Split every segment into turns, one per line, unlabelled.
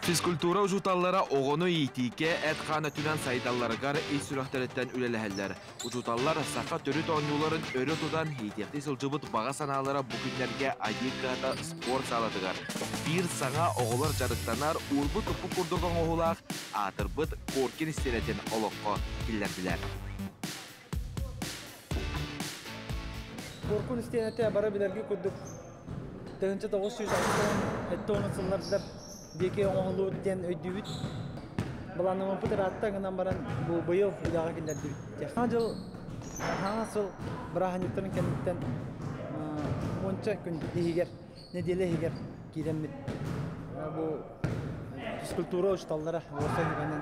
Физкультура учууталлара оҕону иитиигэ эт-хаан өттүнэн сайдалларыгар ис сүрэхтэриттэн үлэлэһэллэр. Учууталлар саха төрүт оонньууларын өрө тутан иитиэхтии сылдьыбыт баҕа санаалара бу күннэргэ Айыы кыһата спорт саалатыгар биир саҥа оҕолор дьарыктанар уурбут-туппут курдук оҥоһуулаах аатырбыт Коркин истиэнэтин олоххо киллэрдилэр.
Коркун истиэнэтэ бары билэрги курдук 1960 сыллардар диэки оҥоһуллубут диэн өйдүүбүт. Былааннаммыппыт ыраатта гынан баран бу быйыл үлэҕэ киллэрдибит. Саҥа дьыл, саҥа сыл бырааһынньыктарын кэнниттэн уонча күн иһигэр, нэдиэлэ иһигэр киирэммит бу физкультура учууталлара уопсай сүбэнэн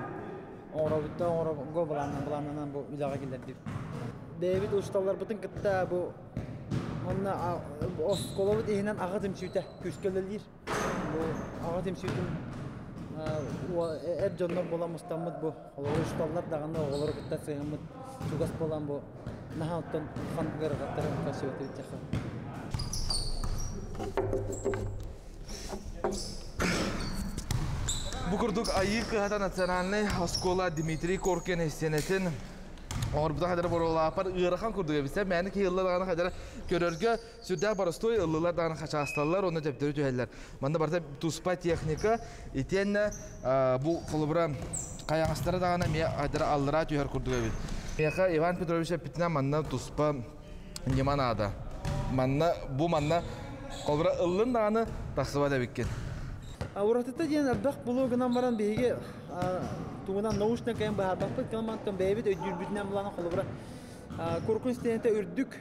оҥоробут да оҥорорго былааннанан бу үлэҕэ киллэрдибит. Бэйэбит учууталларбытын кытта бу Онно оскуолабыт иһинэн аҕа түмсүүтэ күүскэ үлэлиир. Бу аҕа түмсүүтүн эр дьоннор буолан мустаммыт бу олору учууталлар даҕаны оҕолору кытта сыһыаммыт чугас буолан бу наһаа оттон улахан ыарахаттары көрсүбэтибит диэххэ.
Бу курдук Айыы кыһата национальнай оскуола Дмитрий Коркин истиэнэтин оҥорбута хадара боруолааппар ыарахан курдук эбит. Мээнэ киһи ылла даҕаны хадара көрөргө сүрдээх боростуой ыллылар даҕаны хачаасталлар уонна төптөрү түһэллэр. Манна барыта туспа техника итиэннэ бу холобура хайаҕастара даҕаны эмиэ хадара аллараа түһэр курдук эбит. Миэхэ Иван Петрович эппитинэн манна туспа ньыма наада. Манна бу манна холобура ыллын даҕаны тахсыбат эбиккин.
Уратыта диэн элбэх булуу гынан баран биһиги тугунан научно кэм быһаарбаппыт гынан мантан бэйэбит өйдүүрбүтүнэн булан холобура куркун истиэнэтэ үрдүк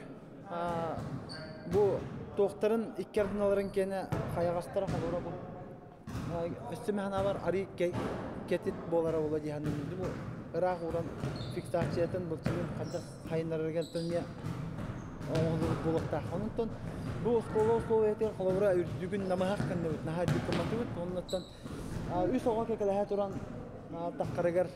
бу туохтарын икки ардыналарын киэнэ хайаҕастара холобура бу өссө мэханаабар арый кэтит буолара буолуо дии саныыбын бу ыраах ууран фиксациятын былчыгын хайдах хайыннарарыгар эмиэ оҥоһуллубут буолуохтаах. Онтон бу оскуола условиятыгар холобура үрдүгүн намыһах гынныбыт, наһаа үрдүк гымматыбыт. Оннуттан үс оҕо кэкэлэһэ туран таххарыгар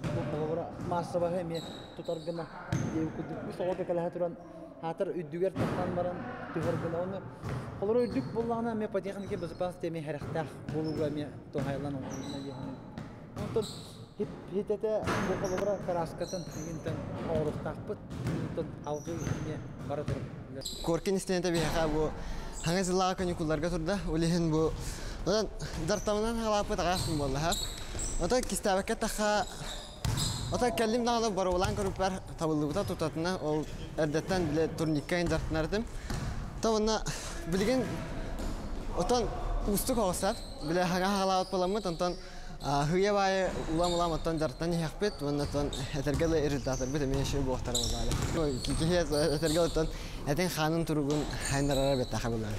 бу холобура маассабаһы эмиэ тутар гына диэбит курдук үс оҕо кэкэлэһэ туран аатар үрдүгэр тахсан баран түһэр гына. Ону холобура үрдүк буоллаҕына эмиэ по технике безопасности эмиэ сэрэхтээх буолууга эмиэ туһаайыллан оҥоһулунна дии саныыбын. Онтон хитэтэ бу холобура кырааскатын игинтэн оҥоруохтаахпыт. Онтон алгыы эмиэ бара турар.
Коркин истиэнэтэ биһиэхэ бу хаҥа сыллааҕы каникулларга турда. Ол иһин бу онон дартамынан хаалааппыт аҕыйах күн буолла. Отой кистээбэккэ эттэххэ, отой кэллим даҕаны боруобалаан көрүппэр табыллыбыта тутатына ол эрдэттэн бile турникка дьартынар этим. То уонна билигин отон уустук оҕустар. Бile хаҥа хаалаабыт буоламмыт, онтон Хыйа баайы улам-улам оттон дьарыктан иһэхпит уонна оттон этэргэ дылы результаттарбыт эмиэ үчүгэй буолуохтара буоллаҕа. Киһи этэргэ оттон этин хаанын туругун хайыннарара бэттээхэ буоллаҕа.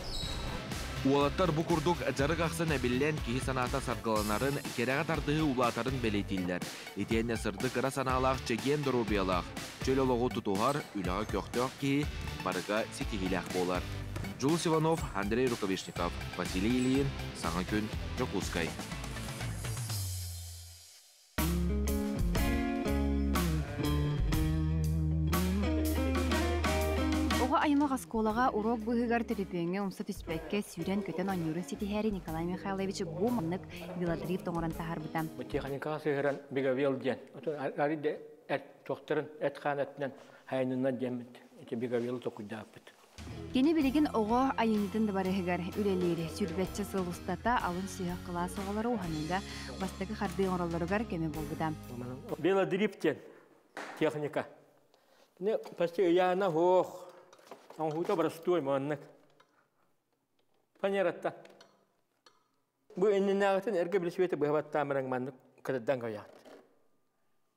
Уолаттар бу курдук дьарык ахсын эбиллэн киһи санаата саргыланарын, кэрэҕэ тардыһыы улаатарын бэлиэтииллэр. Итиэннэ сырдык ыра санаалаах чэгиэн доруобуйалаах, чөл олоҕу тутуһар, үлэҕэ көхтөөх киһи барыга ситиһиилээх буолар. Дьулус Иванов, Андрей Рукавишников, Василий Ильин, Саҥа күн, Дьокуускай.
Оҕо аймах оскуолаҕа уруок быыһыгар төлөпүөҥҥэ умса түспэккэ сүүрэн-көтөн оонньуурун ситиһээри Николай Михайлович бу маннык велодрифт оҥорон таһаарбыта.
Бу техникаҕа сыһыаран беговел диэн, арый эт туохтарын эт-хаан өттүнэн хайынынан диэммит ити беговелы токуйдааппыт.
Кини билигин оҕо айымньытын дыбарыһыгар үлэлиир. Сүүрбэччэ сыл устата алын сүһүөх кылаас оҕолоро уһаныыга бастакы хардыы оҥороллоругар көмө буолбута.
Велодрифт диэн техника. Кини почти ыйаана суох, оҥоһуута боростуой маннык. Фанераттан. Бу иннинээҕитин эргэ билсибэти быһа баттаан баран маннык кытардан кайаат.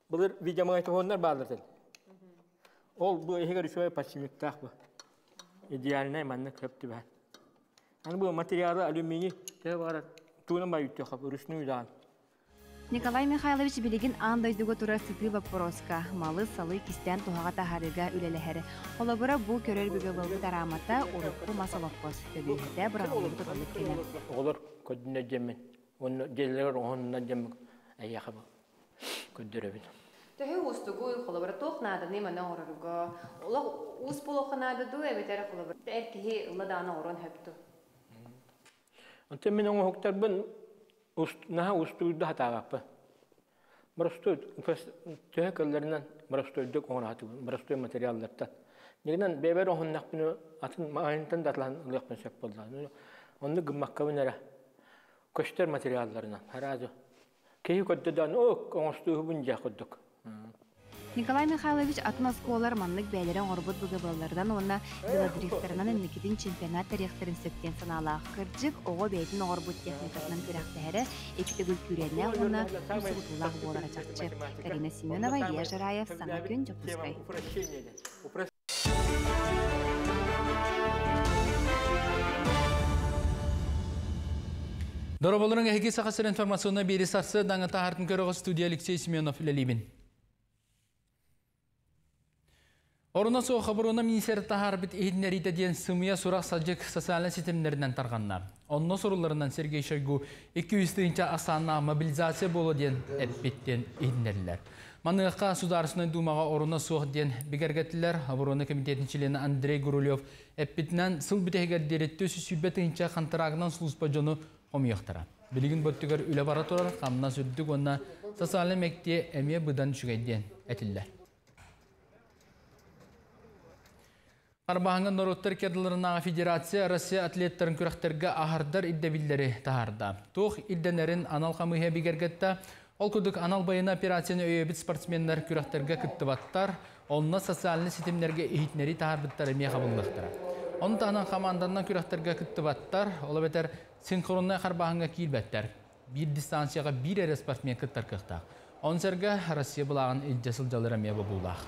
Былыр видеомагнитофоннар бааллар этэ. Ол бу иһигэр үчүгэй подшипниктаах бу. Идеальнай маннык сөп түбэһэр. Аны бу материалы алюминий төһө баҕарар туунан байыттыахха ручную даҕаны.
Николай Михайлович билигин аан дойдуга турар сытыы боппуруоска малы-салы кистээн туһаҕа таһаарыыга үлэлэһэр. Холобура, бу көрөр бүгүҥҥү тараамата урукку мас олоппос көбүөһэтэ быраҕыллыбыт отоннук кэлэр.
Оҕолор көрдүнэ диэммин уонна дьиэлэригэр оһоннор диэммин эйиэхэ көрдөрөбүн.
Төһө уустугуй, холобура, туох нааданый маны оҥорорго? Олох уус буолуохха наада дуу эбэтэр холобура эр киһи ылла даҕаны оҥоруон сөп дуу?
Онтон мин оҥоһуктарбын Наһаа устуйда хатаабаппын. Боростуой төһө кэллэринэн боростуойдук оҥоро боростуой материаллартан. Дигинэн бэйэбэр оһуннахпына атын маҕаһыынтан да атылаан ылыахпын сөп буолла. Оннук гыммаккабын эрэ көстөр материалларынан аразы киһи көрдө даҕаны оҥостууһубун дьэ курдук.
Николай Михайлович атын оскуолалар маннык бэйэлэрэ оҥорбут БГБ-ларынан уонна велодрифтарынан инникитин чемпионат тэрийиэхтэрин сөп диэн санаалаах. Кырдьык, оҕо бэйэтин оҥорбут техникатынан күрэхтэһэрэ икки төгүл күүрээннээх уонна умсугутуулаах буолара чахчы. Карина Семенова, Илья Жараев, Саҥа күн, Дьокуускай.
Дорооболорун эһиги Саха сир информационнай биэри сарсы даҥа таһаартын көрөҕө студия Алексей Семенов үлэлиибин. Оруна суох оборона министр таһаарбыт иһитиннэриитэ диэн сымыйа сурах садьык социальнай ситимнэринэн тарҕанна. Онно сурулларынан Сергей Шойгу 200 тыһыынча ахсааннаах мобилизация буолуо диэн эппит диэн иһитиннэрилэр. Маныаха Судаарысынай Думаҕа оруна суох диэн бигэргэттилэр. Оборона комитетин чилиэнэ Андрей Гурулев эппитинэн сыл бүтэһигэр диэри 420 тыһыынча хантараагынан служба дьону хомуйуохтара. Билигин бөттүгэр үлэ бара турар, хамнас үрдүк уонна социальнай мэктиэ эмиэ быдан үчүгэй диэн этиллэр. Арбааһыҥҥа норуоттар кедрларынааҕы федерация Россия атлеттарын күрэхтэргэ аһардар ирдэбиллэри таһаарда. Туох ирдэнэрин анал хамыыһыйа бигэргэттэ. Ол курдук анал байыаннай операцияны өйөөбүт спортсменнар күрэхтэргэ кыттыбаттар, онно социальнай ситимнэргэ иһитиннэрии таһаарбыттар эмиэ хабыллыахтара. Ону таһынан хамаанданан күрэхтэргэ кыттыбаттар, ол эбэтэр синхроннай харбааһыҥҥа киирбэттэр. Биир дистанцияҕа биир эрэ спортсмен кыттар кыахтаах. Ону сэргэ Россия былааҕын илдьэ сылдьаллара эмиэ бобуулаах.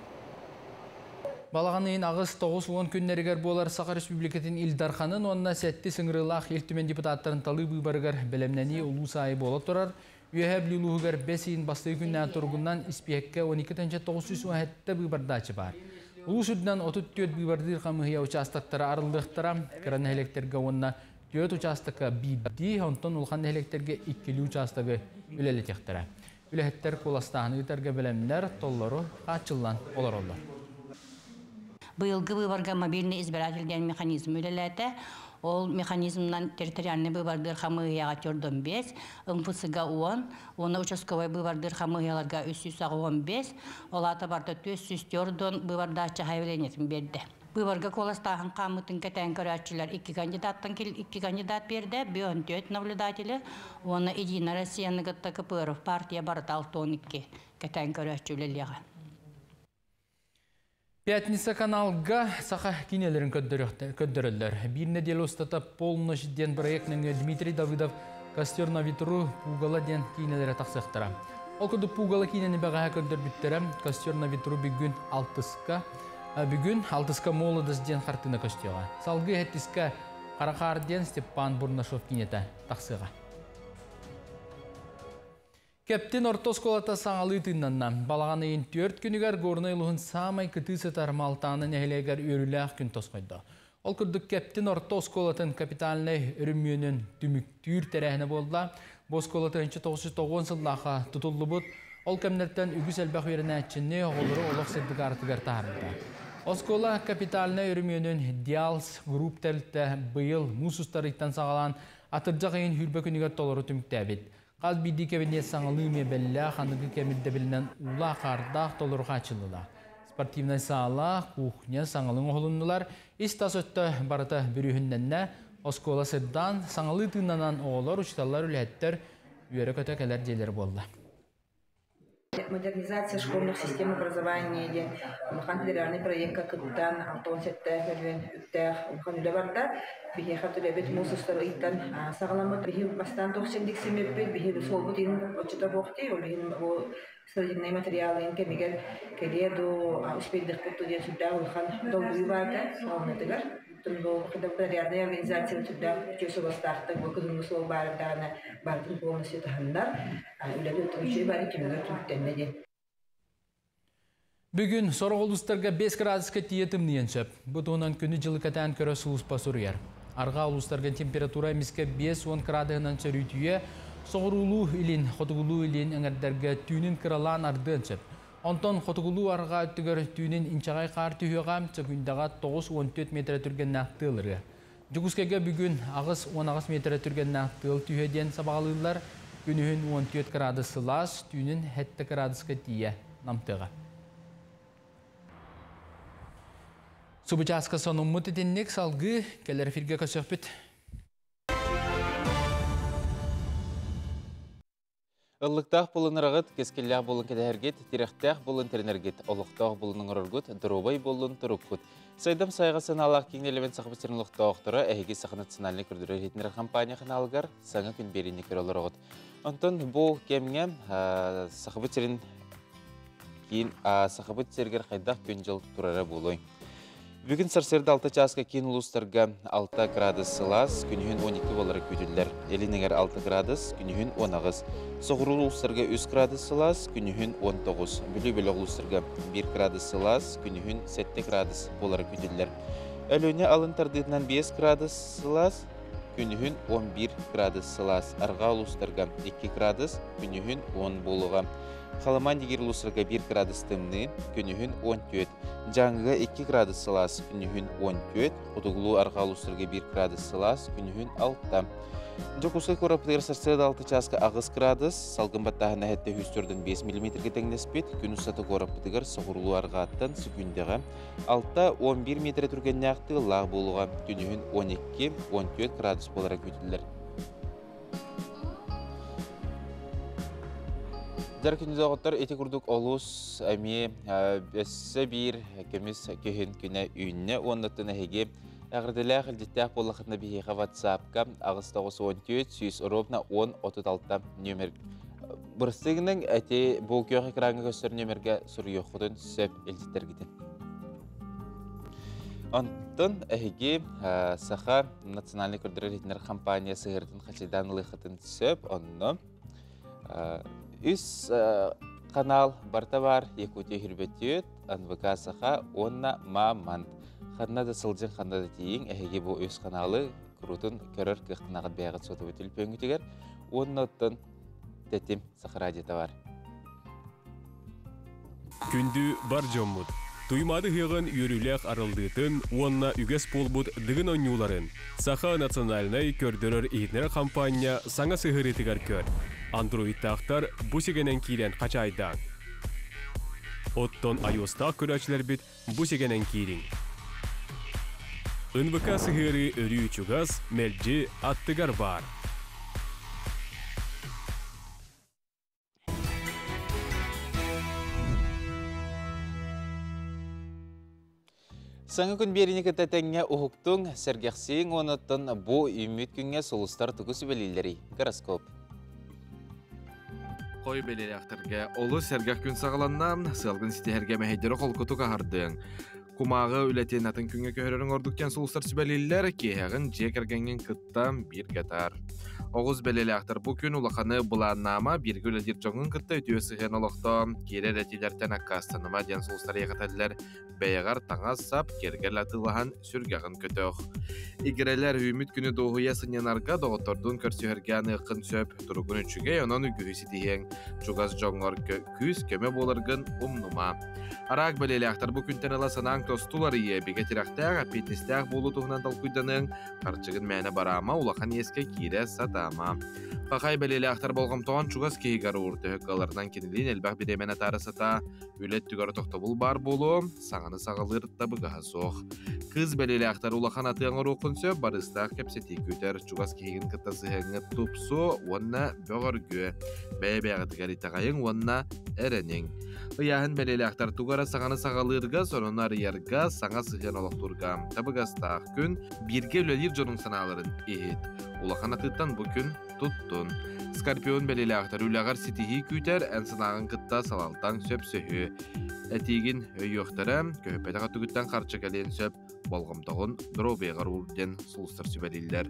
Балаҕан ыйын 8-9 күннэригэр буолар Саха Республикатын Ил Дарханын уонна сэттис ыҥырыылаах Ил Түмэн депутаттарын талыы быыбарыгар бэлэмнэнии улуус аайы буола турар. Үөһээ Бүлүү улууһугар бэс ыйын бастакы күннээх туругунан испиэккэ 12 917 быыбардааччы баар. Улуус үрдүнэн 34 быыбардыыр хамыыһыйа учаастактара арыллыахтара, кыра нэһилиэктэргэ уонна түөрт учаастакка биирдии, онтон улахан нэһилиэктэргэ иккилии учаастагы үлэлэтиэхтэрэ. Үлэһиттэр куоластааһыны ыытарга бэлэмнэр толору хааччыллан олороллор.
Быйылгы выборга мобильный избиратель диэн механизм үлэлээтэ. Ол механизмынан территориальный быыбардыыр хамыыһыйаҕа 45, МФЦга 10, уонна участковай быыбардыыр хамыыһыйаларга 385, ол аата барыта 404 быыбардааччы заявлениетын биэрдэ. Быыбарга куоластааһын хаамыытын кэтээн көрөөччүлэр икки кандидаттан икки кандидат биэрдэ, 54 наблюдатели, уонна Единая Россияны кытта КПРФ партия барыта 62 кэтээн көрөөччү үлэлиэҕэ.
Пятница каналга саха киинэлэрин көрдөрөллөр. Биир неделя устата «Полночь» диэн проект Дмитрий Давыдов «Костер на ветру», «Пугало» диэн киинэлэрэ тахсыахтара. Ол курдук «Пугало» киинэни бэҕэһээ көрдөрбүттэрэ, «Костер на ветру» бүгүн алтыска, бүгүн алтыска «Молодость» диэн хартыына көстүөҕэ. Салгыы сэттискэ «Хара хаар» диэн Степан Бурнашов киинэтэ тахсыаҕа. Кэптин орто оскуолата саҥалыы тыыннанна. Балаҕан ыйын 4 күнүгэр Горнай улууһун саамай кытыы сытар Малтааны нэһилиэгэр үөрүүлээх күн тосхойдо. Ол курдук Кэптин орто оскуолатын капитальнай өрөмүөнүн түмүктүүр тэрээһинэ буолла. Бу оскуола 1990 сыллаахха тутуллубут. Ол кэмнэртэн үгүс элбэх үөрэнээччини, оҕолору олох сырдык аартыгар таһаарбыта. Оскуола капитальнай өрөмүөнүн Диалс Групп тэрилтэ быйыл муус устар ыйтан саҕалаан атырдьах ыйын 20 күнүгэр толору түмүктээбит. Хас биирдии кэбиниэт саҥалыы миэбэллээх, аныгы кэм ирдэбилинэн уулаах-хаардаах толору хааччыллыылаах. Спортивнай саала, кухня саҥалыы оҥоһулуннулар, ис-тас өттө барыта бүрүөһүннэннэ, оскуола сырдаан, саҥалыы тыыннанан оҕолор, учууталлар, үлэһиттэр үөрэ-көтө кэлэр дьиэлэрэ буолла.
Модернизация школьных систем образования диэн улахан федеральный проекка кыттан 67 мөлүйүөн үптээх улахан үлэ барда. Биһиэхэ үлэбит муус устар ыйтан саҕаламмыт. Биһи бастаан туох синдиксиммиппит, биһи суолбут иһин оччото суох дии, ол иһин бу строительнай материалын кэмигэр кэлиэ дуу, успейдыхпыт дуу диэн сүрдээх улахан долгуйуу баата саҕаланыытыгар. Бу подрядная организация сүрдээх үтүө суобастаахтык бу кыһыҥҥы суол баар даҕаны барытын полностью таһыннар үлэбит үчүгэй бары түмүгэр түмүктэннэ диэн.
Бүгүн сорох улуустарга 5 градуска тиийэ тымныйыан сөп. Бу туһунан күнү-дьылы кэтээн көрөр сулууспа суруйар. Арҕаа улуустарга температура эмискэ 50 градуһунан сөрүүтүйүө, соҕуруулуу илин, хотугулуу илин эҥэрдэргэ түүнүн кыралаан ардыан сөп. Онтон хотугулуу арҕаа өттүгэр түүнүн инчэҕэй хаар түһүөҕэ, сөкүүндэҕэ 9-14 метр түргэннээх тыалырыа. Дьокуускайга бүгүн 8-18 метр түргэннээх тыал түһүө диэн сабаҕалыыллар. Күнүһүн 14 градус сылаас, түүнүн 7 градуска тиийэ намтыаҕа. Субучааска сонуммут итинник, салгыы кэлэр эфиргэ көрсүөхпүт.
Ыллыктаах булун ырагыт, кэскиллээх булун кэтэһэргит, тирэхтээх булун тэринэргит, олохтоох булун оҥороргут, доруобай буоллун туруккут. Сайдам сайга санаалаах киин элемент Сахабыт сирин олохтоохторо эһиги Саха национальнай көрдөрөр иһитиннэрэр компания ханаалыгар саҥа күн биэриини көрө олороҕут. Онтон бу кэмҥэ Сахабыт сирин киин Сахабыт сиригэр хайдах күн-дьыл турара буолуой? Бүгүн сарсыарда 6 чааска киин улуустарга 6 градус сылаас, күнүһүн 12 буолара күүтүллэр. Илин эҥэр 6 градус, күнүһүн 18. Соҕуруу улуустарга 3 градус сылаас, күнүһүн 19. Бүлүү бөлөх улуустарга 1 градус сылаас, күнүһүн 7 градус буолара күүтүллэр. Өлүөнэ алын тардыытынан 5 градус сылаас, күнүһүн 11 градус сылаас. Арҕаа улуустарга 2 градус, күнүһүн 10 буолуоҕа. Халымаан дигир улуустарга 1 градус тымныы, күнүһүн 14. Дьааҥыга 2 градус сылаас, күнүһүн 14. Хотугулуу арҕаа улуустарга 1 градус сылаас, күнүһүн 6. Дьокуускай куораппытыгар сарсыарда 6 чааска 8 градус, салгын баттааһына 745 миллиметргэ тэҥнэспит, күн устата куораппытыгар соҕуруулуу арҕааттан секүндэҕэ 6-11 миэтэрэ түргэннээх тыаллаах буолуоҕа, күнүһүн 12-14 градус буолара күүтүллэр. Дьэр күндү ити курдук олус эмиэ өссө биир көмүс күһүн күнэ үүннэ уоннаттан эһиги эҕэрдэлээх илдьиттээх буоллахытына биһиэхэ WhatsApp-ка 894 100 ровно 10 36 нүөмэр бырыстыгынан эти бу күөх экраҥҥа көстөр нүөмэргэ суруйуоххутун сөп илдьиттэргитин. Онтон эһиги Саха национальнай көрдөрөр иһитиннэр компания сыһыартын хачайдаан ылыаххытын сөп. Онно үс канал барта бар Якутия Хүрбөтүөт, НВК Саха уонна Мамант. Ханна да сылдьын, ханна да тиийиҥ, эһиги бу үс каналы куруутун көрөр кыахтанаҕыт бэйэҕит сотубут түлпүөҥҥүтүгэр. Уонна оттон Тэтим Саха радиота бар.
Күндү бар дьоммут! Туймаады ыһыаҕын үөрүүлээх арыллыытын уонна үгэс буолбут Дыгын оонньууларын Саха национальнай көрдөрөр-иһитиннэрэр хампаанньа саҥа сыһыарыытыгар көр, андроидтаахтар бу сигэнэн киирэн хачаайдааҥ. Оттон iOS-таах көрөөччүлэрбит бу сигэнэн киириҥ. НВК сыһыарыы өрүү чугас, мэлдьи аттыгар баар.
Саҥа күн биэриини кытта тэҥҥэ уһуктуҥ, сэргэхсийиҥ уонуттан бу үүммүт күҥҥэ сулустар тугу сүбэлииллэрий? Гороскоп.
Хой бэлиэлээхтэргэ олус сэргэх күн саҕаланна, сыалгын ситиһэргэ мэһэйдэри холкутук аһардыаҥ. Кумааҕы үлэтин атын күҥҥэ көһөрөрүҥ ордук диэн сулустар сүбэлииллэр, киэһэҕин дьиэ кэргэҥҥин кытта бииргэ атаар. Оҕус бэлиэлээхтэр бу күн улаханы былааннаама, бииргэ үлэлиир дьоҥҥун кытта үтүө сыһыан олохтоо, киирэр этиилэртэн аккаастаныма диэн сулустар иэхэтэллэр. Бэйэҕэр таҥас-сап, киэргэл атыылаһан сүргэҕин көтөх. Игирэлэр үүммүт күнү дуоһуйа сынньанарга, доҕоттордуун көрсүһэргэ аныаххын сөп. Туругун үчүгэй, онон үгүһү ситиһиэҥ. Чугас дьоҥҥор күүс-көмө буоларгын умнума. Араак бэлиэлээхтэр бу күнтэн ыла санааҥ тосту уларыйыа, бигэ тирэхтээх, эппиэтинэстээх буолуу туһунан толкуйданыаҥ, харчыгын мээнэ бараама, улахан иэскэ киирэ сатаама. Хахай бэлиэлээхтэр болҕомтоҕун чугас киһигэр уур, төһө кыалларынан кинилиин элбэх бириэмэни атаара сатаа, үлэ өттүгэр тохтобул баар буолуо, саҥаны саҕалыыр табыгаһа суох. Кыыс бэлиэлээхтэр улахан атыы оҥоруоххун сөп, барыстаах кэпсэтии күүтэр, чугас киһигин кытта сыһыаҥҥыт тупсуо уонна бөҕөргүө. Бэйэ-бэйэҕитигэр итэҕэйиҥ уонна эрэниҥ. Ыйааһын бэлиэлээхтэр тугу эрэ саҥаны саҕалыырга, сонуну арыйарга, саҥа сыһыан олохтуурга табыгастаах күн, бииргэ үлэлиир дьонуҥ санааларын иһит. Улахан атыыттан бу күн туттун. Скорпион бэлиэлээхтэр үлэҕэр ситиһии күүтэр, эн санааҕын кытта салалтаҥ сөпсөһүө. Этиигин өйүөхтэрэ, көһүппэтэх өттүгүттэн харчы кэлиэн сөп, болҕомтоҕун доруобуйаҕар уур диэн сулустар сүбэлииллэр.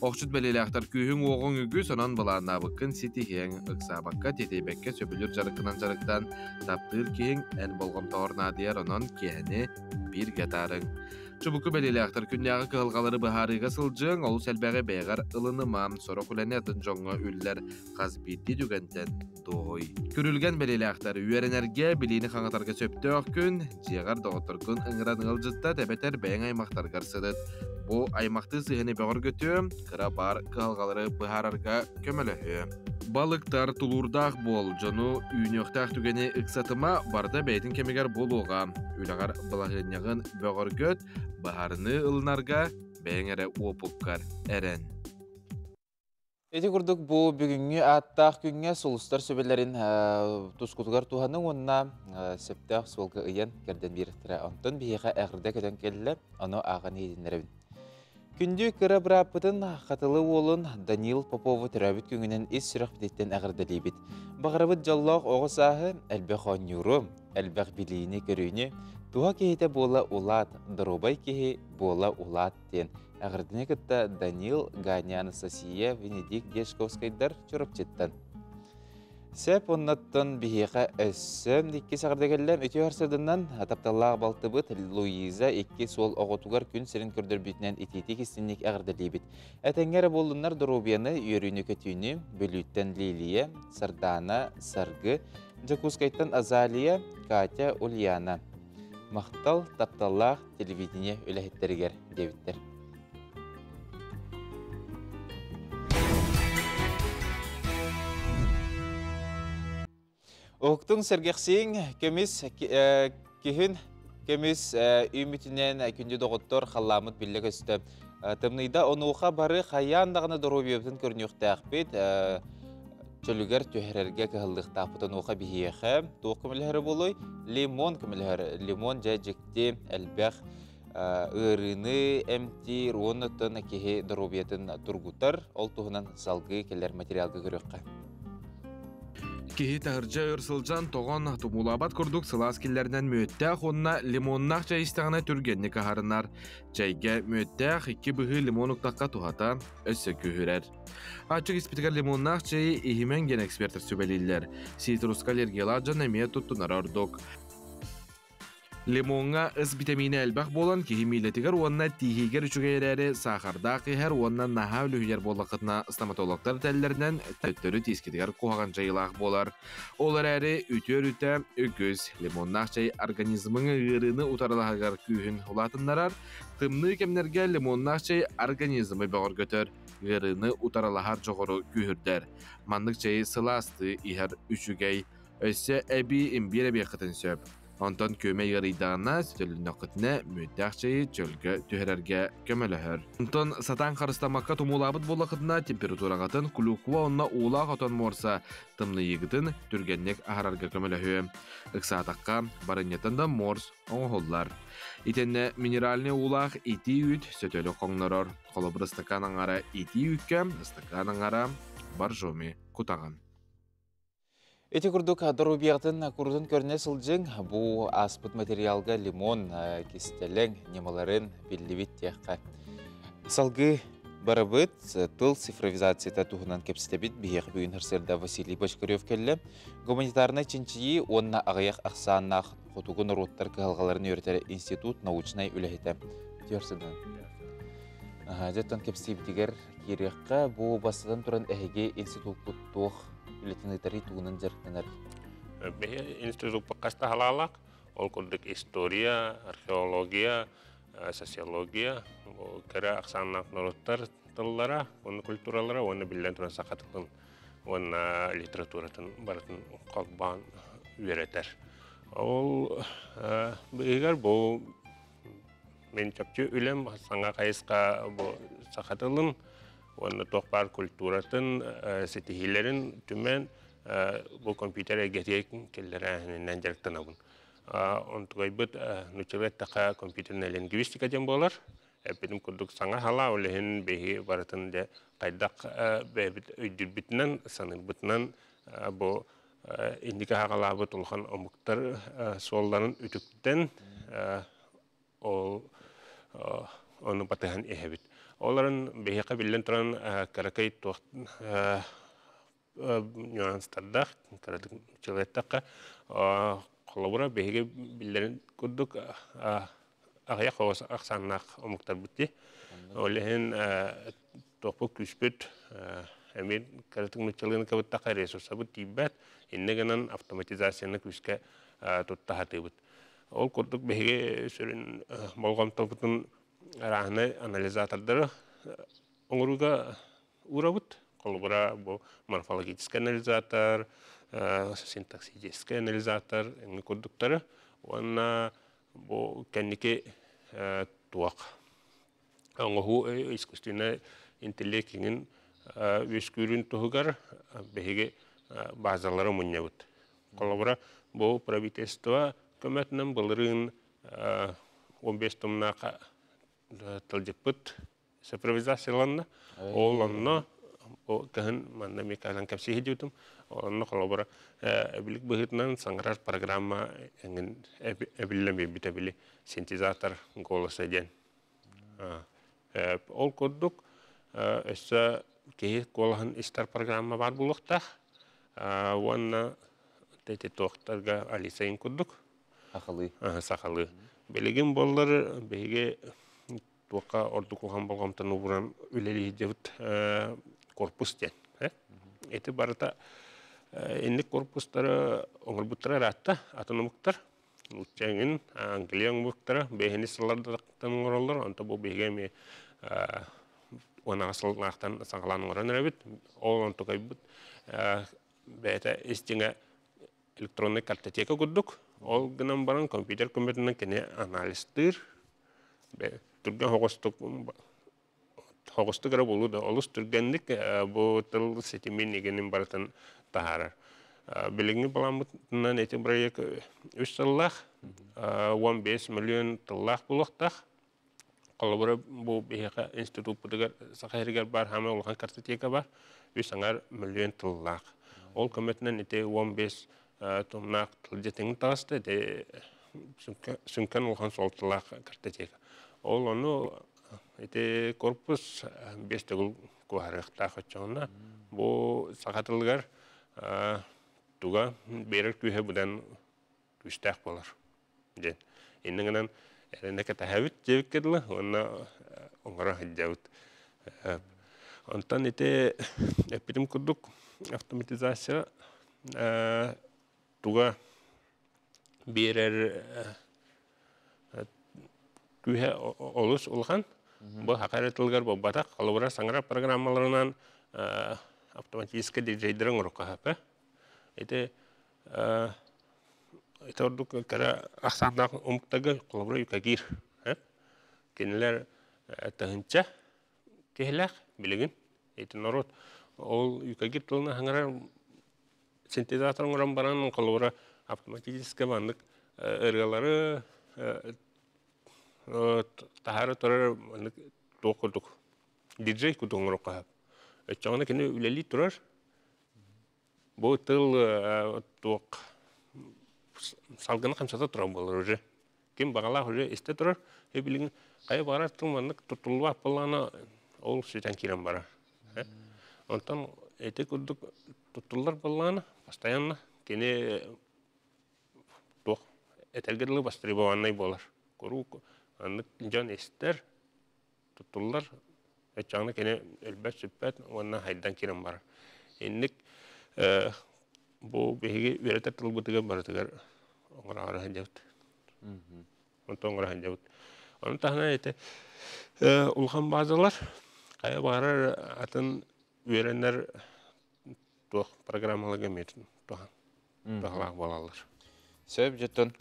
Охчут бэлиэлээхтэр күүһүҥ-уоҕуҥ үгүс, онон былааннаабыккын ситиһиэҥ, ыксаабакка, тиэтэйбэккэ сөбүлүүр дьарыккынан дьарыктан, таптыыр киһиҥ эн болҕомтоҕор наадыйар, онон киэһэни бииргэ атаарыҥ. Чубуку бэлиэлээхтэр күннээҕи кыһалҕалары быһаарыыга сылдьыаҥ, олус элбэҕи бэйэҕэр ылыныма, сорох үлэни атын дьоҥҥо үллэр, хас биирдии түгэнтэн дуоһуй. Күрүлгэн бэлиэлээхтэр үөрэнэргэ, билиини хаҥатарга сөптөөх күн, дьиэҕэр доҕотторгун ыҥыран ыалдьыттат эбэтэр бэйэҥ аймахтаргар сырыт. Бу аймахтыы сыһыаны бөҕөргөтүө, кыра баар кыһалҕалары быһаарарга көмөлөһүө.
Балыктар тулуурдаах буол, дьону үүнүөхтээх түгэни ыксатыма, барыта бэйэтин кэмигэр буолуоҕа. Үлэҕэр балаһыанньаҕын бөҕөргөт, быһаарыныы ылынарга бэйэҥ эрэ уопуккар эрэн.
Ити курдук бу бүгүҥҥү ааттаах күҥҥэ сулустар сүбэлэрин тускутугар туһаныҥ уонна сөптөөх суолга ыйан кэрдэн биэриэхтэрэ. Онтон биһиэхэ эҕэрдэ көтөн кэллэ, ону ааҕан иһитиннэрэбин. Күндү кыра бырааппытын Хатылы уолун Данил Попову төрөөбүт күҥүнэн ис сүрэхпититтэн эҕэрдэлиибит. Баҕарабыт дьоллоох оҕо сааһы, элбэх оонньууру, элбэх билиини-көрүүнү, туһа киһитэ буола улаат, доруобай киһи буола улаат диэн эҕэрдэни кытта Данил, Ганя, Анастасия, Венедикт Дьячковскайдар Чурапчыттан. Сөп оннуттан биһиэхэ өссө иккис эҕэрдэ кэллэ. Үтүө сарсыарданан тапталлаах балтыбыт Луиза икки суол оҕотугар күн сирин көрдөрбүтүнэн итиитик истинник эҕэрдэлиибит. Этэҥҥэ эрэ буоллуннар доруобуйаны, үөрүүнү-көтүүнү Бүлүүттэн Лилия, Сардаана, Саргы, Дьокуускайтан Азалия, Катя, Ульяна. Махтал тапталлаах телевидение үлэһиттэригэр диэбиттэр. Уһуктуҥ сэргэхсииҥ көмүс күһүн көмүс үүммүтүнэн күндү доҕоттор халлааммыт биллэ көстө. Тымныйда онуоха бары хайаан даҕаны доруобуйабытын көрүнүөхтээхпит. Чөлүгэр түһэрэргэ кыһаллыахтаахпыт онуоха биһиэхэ туох көмөлөһөрө буолуой? Лимон көмөлөһөр. Лимон дьэ дьикти элбэх ыарыыны эмтиир уонна оттон киһи доруобуйатын тургутар. Ол туһунан салгыы кэлэр материалга көрүөххэ.
Киһи таһырдьа өр сылдьан тоҕон тумуулаабат курдук сылаас киллэринэн мүөттээх уонна лимоннаах чэй истэҕинэ түргэнник аһарынар. Чэйгэ мүөттээх икки быһыы лимон уктахха туһата өссө күүһүрэр. Аччык испитигэр лимоннаах чэйи иһимэҥ диэн экспертэр сүбэлииллэр. Ситруска аллергиялаах дьон эмиэ туттунара ордук. Лимоҥҥа ыс битэмиинэ элбэх буолан киһи миилэтигэр уонна тииһигэр үчүгэй эрээри саахардаах иһэр уонна наһаа үлүһүйэр буоллаххытына стоматологтар этэллэринэн төттөрү тиискитигэр куһаҕан дьайыылаах буолар. Ол эрээри үтүө өрүтэ үгүс. Лимоннаах чэй организмыҥ ыарыыны утарылаһыгар күүһүн улаатыннарар. Тымныы кэмнэргэ лимоннаах чэй организмы бөҕөргөтөр, ыарыыны утарылаһар дьоҕуру күүһүрдэр. Маннык чэйи сылаастыы иһэр үчүгэй. Өссө эбии имбиир эбиэххитин сөп. Онтон күөмэй ыарыйдаҕына, сөтөллөннөххүтүнэ мүөттээх чэйи чөлгө түһэрэргэ көмөлөһөр. Онтон сатаан харыстаммакка тумуулаабыт буоллаххытына, температураҕытын клюква уонна уулаах отон муорса тымныйыыгытын түргэнник аһарарга көмөлөһүө. Ыксаатахха, барынньатын да морс оҥоһуллар. Итиннэ минеральнай уулаах итии үүт сөтөлү хоҥнорор. Холобур, ыстакаан аҥара итии үүккэ, ыстакаан аҥара боржоми кутаҕын.
Ити курдук доруобуйаҕытын курутун көрүнэ сылдьыҥ. Бу ааспыт материалга лимон кистэлэҥ ньымаларын биллибит диэххэ. Салгыы барабыт тыл цифровизацията туһунан кэпсэтэбит. Биһиэхэ бүгүн сарсыарда Василий Бочкарев кэллэ. Гуманитарнай чинчийии уонна аҕыйах ахсааннаах хотугу норуоттар кыһалҕаларын үөрэтэр институт научнай үлэһитэ. Түөрсыдан. Дьэ, кэпсиибитигэр киириэххэ. Бу бастатан туран эһиги институппут туох үлэтин ыытарый тугунан дьарыктанар?
Биһи институппут хаста халаалаах. Ол курдук история, археология, социология, кыра ахсааннаах норуоттар тыллара, уонна культуралара, уонна биллэн туран саха тылын уонна литературатын барытын холбоон үөрэтэр. Ол быыһыгар бу Мин чопчу үлэм саҥа хайысха бу саха тылын уонна туох баар культуратын ситиһиилэрин түмэн бу компьютер эйгэтигэр киллэрээһининэн дьарыктанабын. Онтугайбыт нууччалыы эттэххэ компьютерная лингвистика диэн буолар. Эппитим курдук саҥа халаа, ол иһин биһи барытын дьэ хайдах бэйэбит өйдүүрбүтүнэн, саныырбытынан бу инники хаҕалаабыт улахан омуктар суолларын үтүктэн ол ону батыһан иһэбит. Олорон биһиэхэ биллэн туран кыракый туох нюанстардаах, кыратык чылыаттахха, холобура биһиги биллэрин курдук аҕыйах оҕус ахсааннаах омуктарбыт дии. Ол иһин туохпут күүспүт эмиэ кыратык нууччалыыны кыбыттахха ресурсабыт тиийбэт, иннэ гынан автоматизацияны күүскэ тутта сатыыбыт. Ол курдук биһиги сүрүн болҕомтобутун арааһынай анализатордары оҥорууга уурабыт. Холобура, бу морфологический анализатор, синтаксический анализатор эҥин курдуктары. Уонна бу кэнники туох оҥоһуу искусственный интеллект иҥин үөскүүрүн туһугар биһиги базалары мунньабыт. Холобура, бу правительство көмөтүнэн былырыын 15 томнаах тылдьыппыт цифровизацияланна. Ол онно кыһын манна Микаэлан кэпсии диютум. Онно холобура эбилик быһыытынан саҥарар программа эҥин эбиллэн биэрбитэ били синтезатор голоса диэн. Ол курдук өссө киһи куолаһын истэр программа баар буолуохтаах. Уонна ити туохтарга Алисайын курдук.
Сахалыы.
Сахалыы. Билигин буоллар биһиги туохха ордук улахан болҕомтону ууран үлэлиир корпус диэн. Ити барыта инник корпустары оҥорбуттара ыраатта, атын омуктар. Нуучча Англия оҥорбуттара, бэйэни сыллардаттан оҥороллор, онто бу биһиги эмиэ уонаҕа сыллаахтан саҕалаан оҥорон эрэбит. Ол онтукайбыт бэйэтэ истиҥэ электронный картотека курдук. Ол гынан баран компьютер көмөтүнэн кини анализтыыр. Түргэн хоҕостук хоҕостук эрэ буолуу да олус түргэнник бу тыл ситимин игинин барытын таһаарар. Билиҥҥи баламмытынан ити проект үс сыллаах, 15 миллион тыллаах буолуохтаах. Холобура, бу биһиэхэ институппутугар Саха сиригэр баар хаамай улахан картотека бар, үс аҥар миллион тыллаах. Ол көмөтүнэн ити 15 томнаах тылдьытыҥ таҕыста, ити сүҥкэн улахан суолталаах картотека. Ол ону ити корпус 5 төгүл куоһарыахтаах оччоҕуна бу саха тылыгар туга биэрэр күүһэ быдан күүстээх буолар диэн. Иннигинэн эрэнэ кэтэһэбит диэбиккэ дылы уонна оҥоро сылдьабыт. Онтон ити эппитим курдук автоматизация туга биэрэр күүһэ олус улахан. Бу саха эрэ тылыгар буолбатах, холобура саҥарар программаларынан автоматическай диджейдери оҥорукка сөп. Ити ити ордук кыра ахсааннаах омуктарга холобура юкагир. Кинилэр тыһынча киһилээх билигин ити норуот ол юкагир тылынан саҥарар синтезатор оҥорон баран холобура автоматически маннык ырыалары таһаара турар маннык туох курдук диджей курдук оҥоруохха сөп. Оччоҕуна кини үлэлии турар. Бу тыл туох салгыны хамсата турар буолар уже. Ким баҕалаах уже истэ турар. Билигин хайа баҕарар тыл маннык туттуллубат буоллаҕына ол сүтэн киирэн барар. Онтон ити курдук туттуллар буоллаҕына постоянно кини туох этэргэ дылы востребованный буолар. Куруук аннык дьон истэр, туттуллар, оччоҕуна кини өлбөт-сүппэт уонна хайдан киирэн барар. Инник бу биһиги үөрэтэр тылбытыгар барытыгар оҥороору сылдьабыт. Онтон оҥоро сылдьабыт. Ону таһынан ити улахан базалар хайа баҕарар атын үөрэнэр туох программаларга эмиэ туһалаах буолаллар.
Сөп, дьоттон.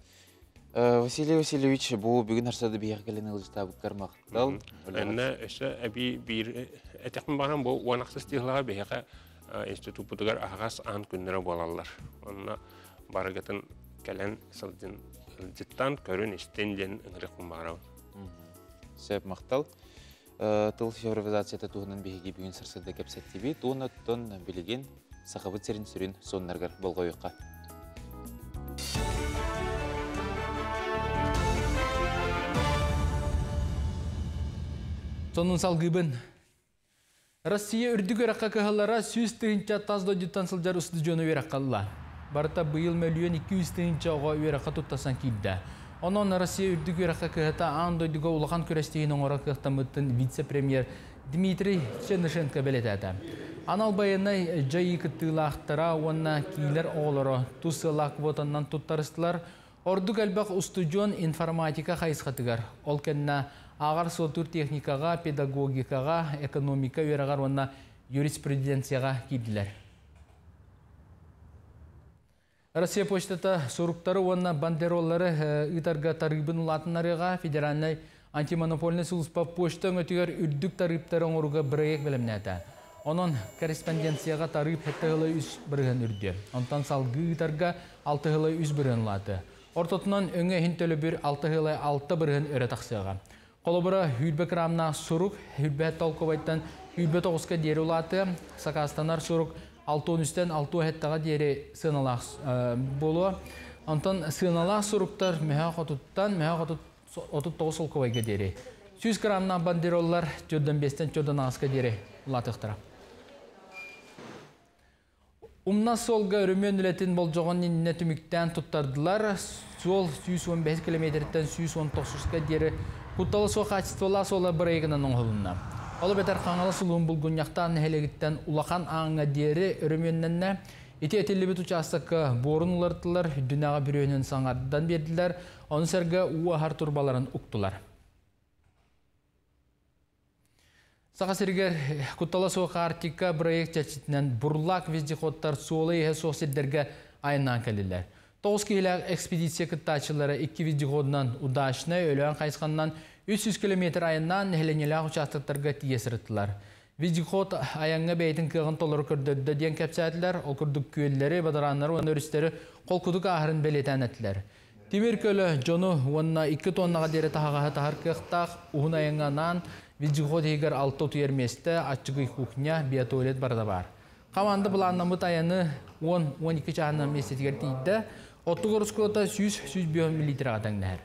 Василий Васильевич, бу бүгүн арсады биһиэхэ кэлэн ылдьытаабыккар махтал.
Эннэ өссө эбии биир этэхпин баран бу уон ахсыс тыһылаҕа биһиэхэ институппутугар аһаҕас аан күннэрэ буолаллар. Онно барыгытын кэлэн сылдьын ылдьыттан көрүн истин диэн ыҥырыахпын баҕарабын.
Сөп, махтал. Тыл цифровизацията туһунан биһиги бүгүн сарсыарда кэпсэттибит. Уонна оттон билигин Сахабыт сирин сүрүн соннаргар болҕойуохха.
Сонун салгыыбын. Россия үрдүк үөрэххэ кыһалара 100 000 тас дойдуттан сылдьар устудьуону үөрэххэ ылла. Барыта быйыл 1 200 000 оҕо үөрэххэ туттарсан киирдэ. Онон Россия үрдүк үөрэххэ кыһата аан дойдуга улахан күрэстэһиини оҥорор кыахтаммытын вице-премьер Дмитрий Чернышенко бэлиэтээтэ. Анал байыаннай дьайыы кыттыылаахтара уонна кинилэр оҕолоро тус сыаллаах квотаннан туттарыстылар. Ордук элбэх устудьуон информатика хайысхатыгар. Ол кэннэ ааҕар суоттуур техникаҕа, педагогикаҕа, экономика үөрэҕэр уонна юриспруденцияға киирдилэр. Россия почтата суруктары уонна бандероллары ыытарга тарыыбын улаатыннарыаҕа. Федеральнай антимонопольнай сулууспа почта өҥөтүгэр үрдүк тарыыптары оҥорууга бырайыак бэлэмнээтэ. Онон корреспонденцияҕа тарыып 7,3% үрдүө. Онтон салгыы ыытарга 6,3% улаатыа. Ортотунан өҥө иһин төлөбүр 6,6% өрө тахсыаҕа. Холобура, 20 грамнаах сурук 27 толкубайтан 29-ка диэри улаатыа, сакаастанар сурук 63-тэн 67-ҕэ диэри сыаналаах буолуо. Онтон сыаналаах суруктар мөһөөх отуттан мөһөөх 39 солкуобайга диэри. 100 грамнаах бандероллар 45-тэн 48-ка диэри улаатыахтара. Умнас суолга өрөмүөн үлэтин болдьоҕун иннинэ түмүктээн туттардылар. Суол 115 километртэн 119-ка диэри куттала суох хаачыстыбалаах суола бырайыагынан оҥоһулунна. Ол эбэтэр Хаҥалас улууһун Булгунньахтаах нэһилиэгиттэн Улахан Ааҥҥа диэри өрөмүөннэннэ. Ити этиллибит учаастакка буорун уларыттылар, үрдүнээҕи бүрүөһүнүн саҥардан биэрдилэр, ону сэргэ уу аһар турбаларын уктулар. Саха сиригэр куттала суох Арктика бырайыак чэрчитинэн бурлаак вездеходтар суола-ииһэ суох сирдэргэ айаннаан кэллилэр. 9 киһилээх экспедиция кыттааччылара икки вездеходунан Удачнай, Өлөөн хайысханнан 300 километр айаннаан нэһилиэнньэлээх учаастактарга тиийэ сырыттылар. Вездеход айаҥҥа бэйэтин кыаҕын толору көрдөрдө диэн кэпсээтилэр, ол курдук күөллэри, бадарааннары уонна өрүстэри холкутук ааһарын бэлиэтээн эттилэр. Тимир көлө дьону уонна 2 тоннаҕа диэри таһаҕаһы таһар кыахтаах, уһун айаҥҥа анаан вездеход иһигэр алта утуйар миэстэ, аччыгый кухня, биотуалет барыта баар. Хамаанда былааннаммыт айаны 10-12 чааһынан миэстэтигэр тиийдэ, оттук ороскуота 100-105 миллилитраҕа тэҥнэһэр.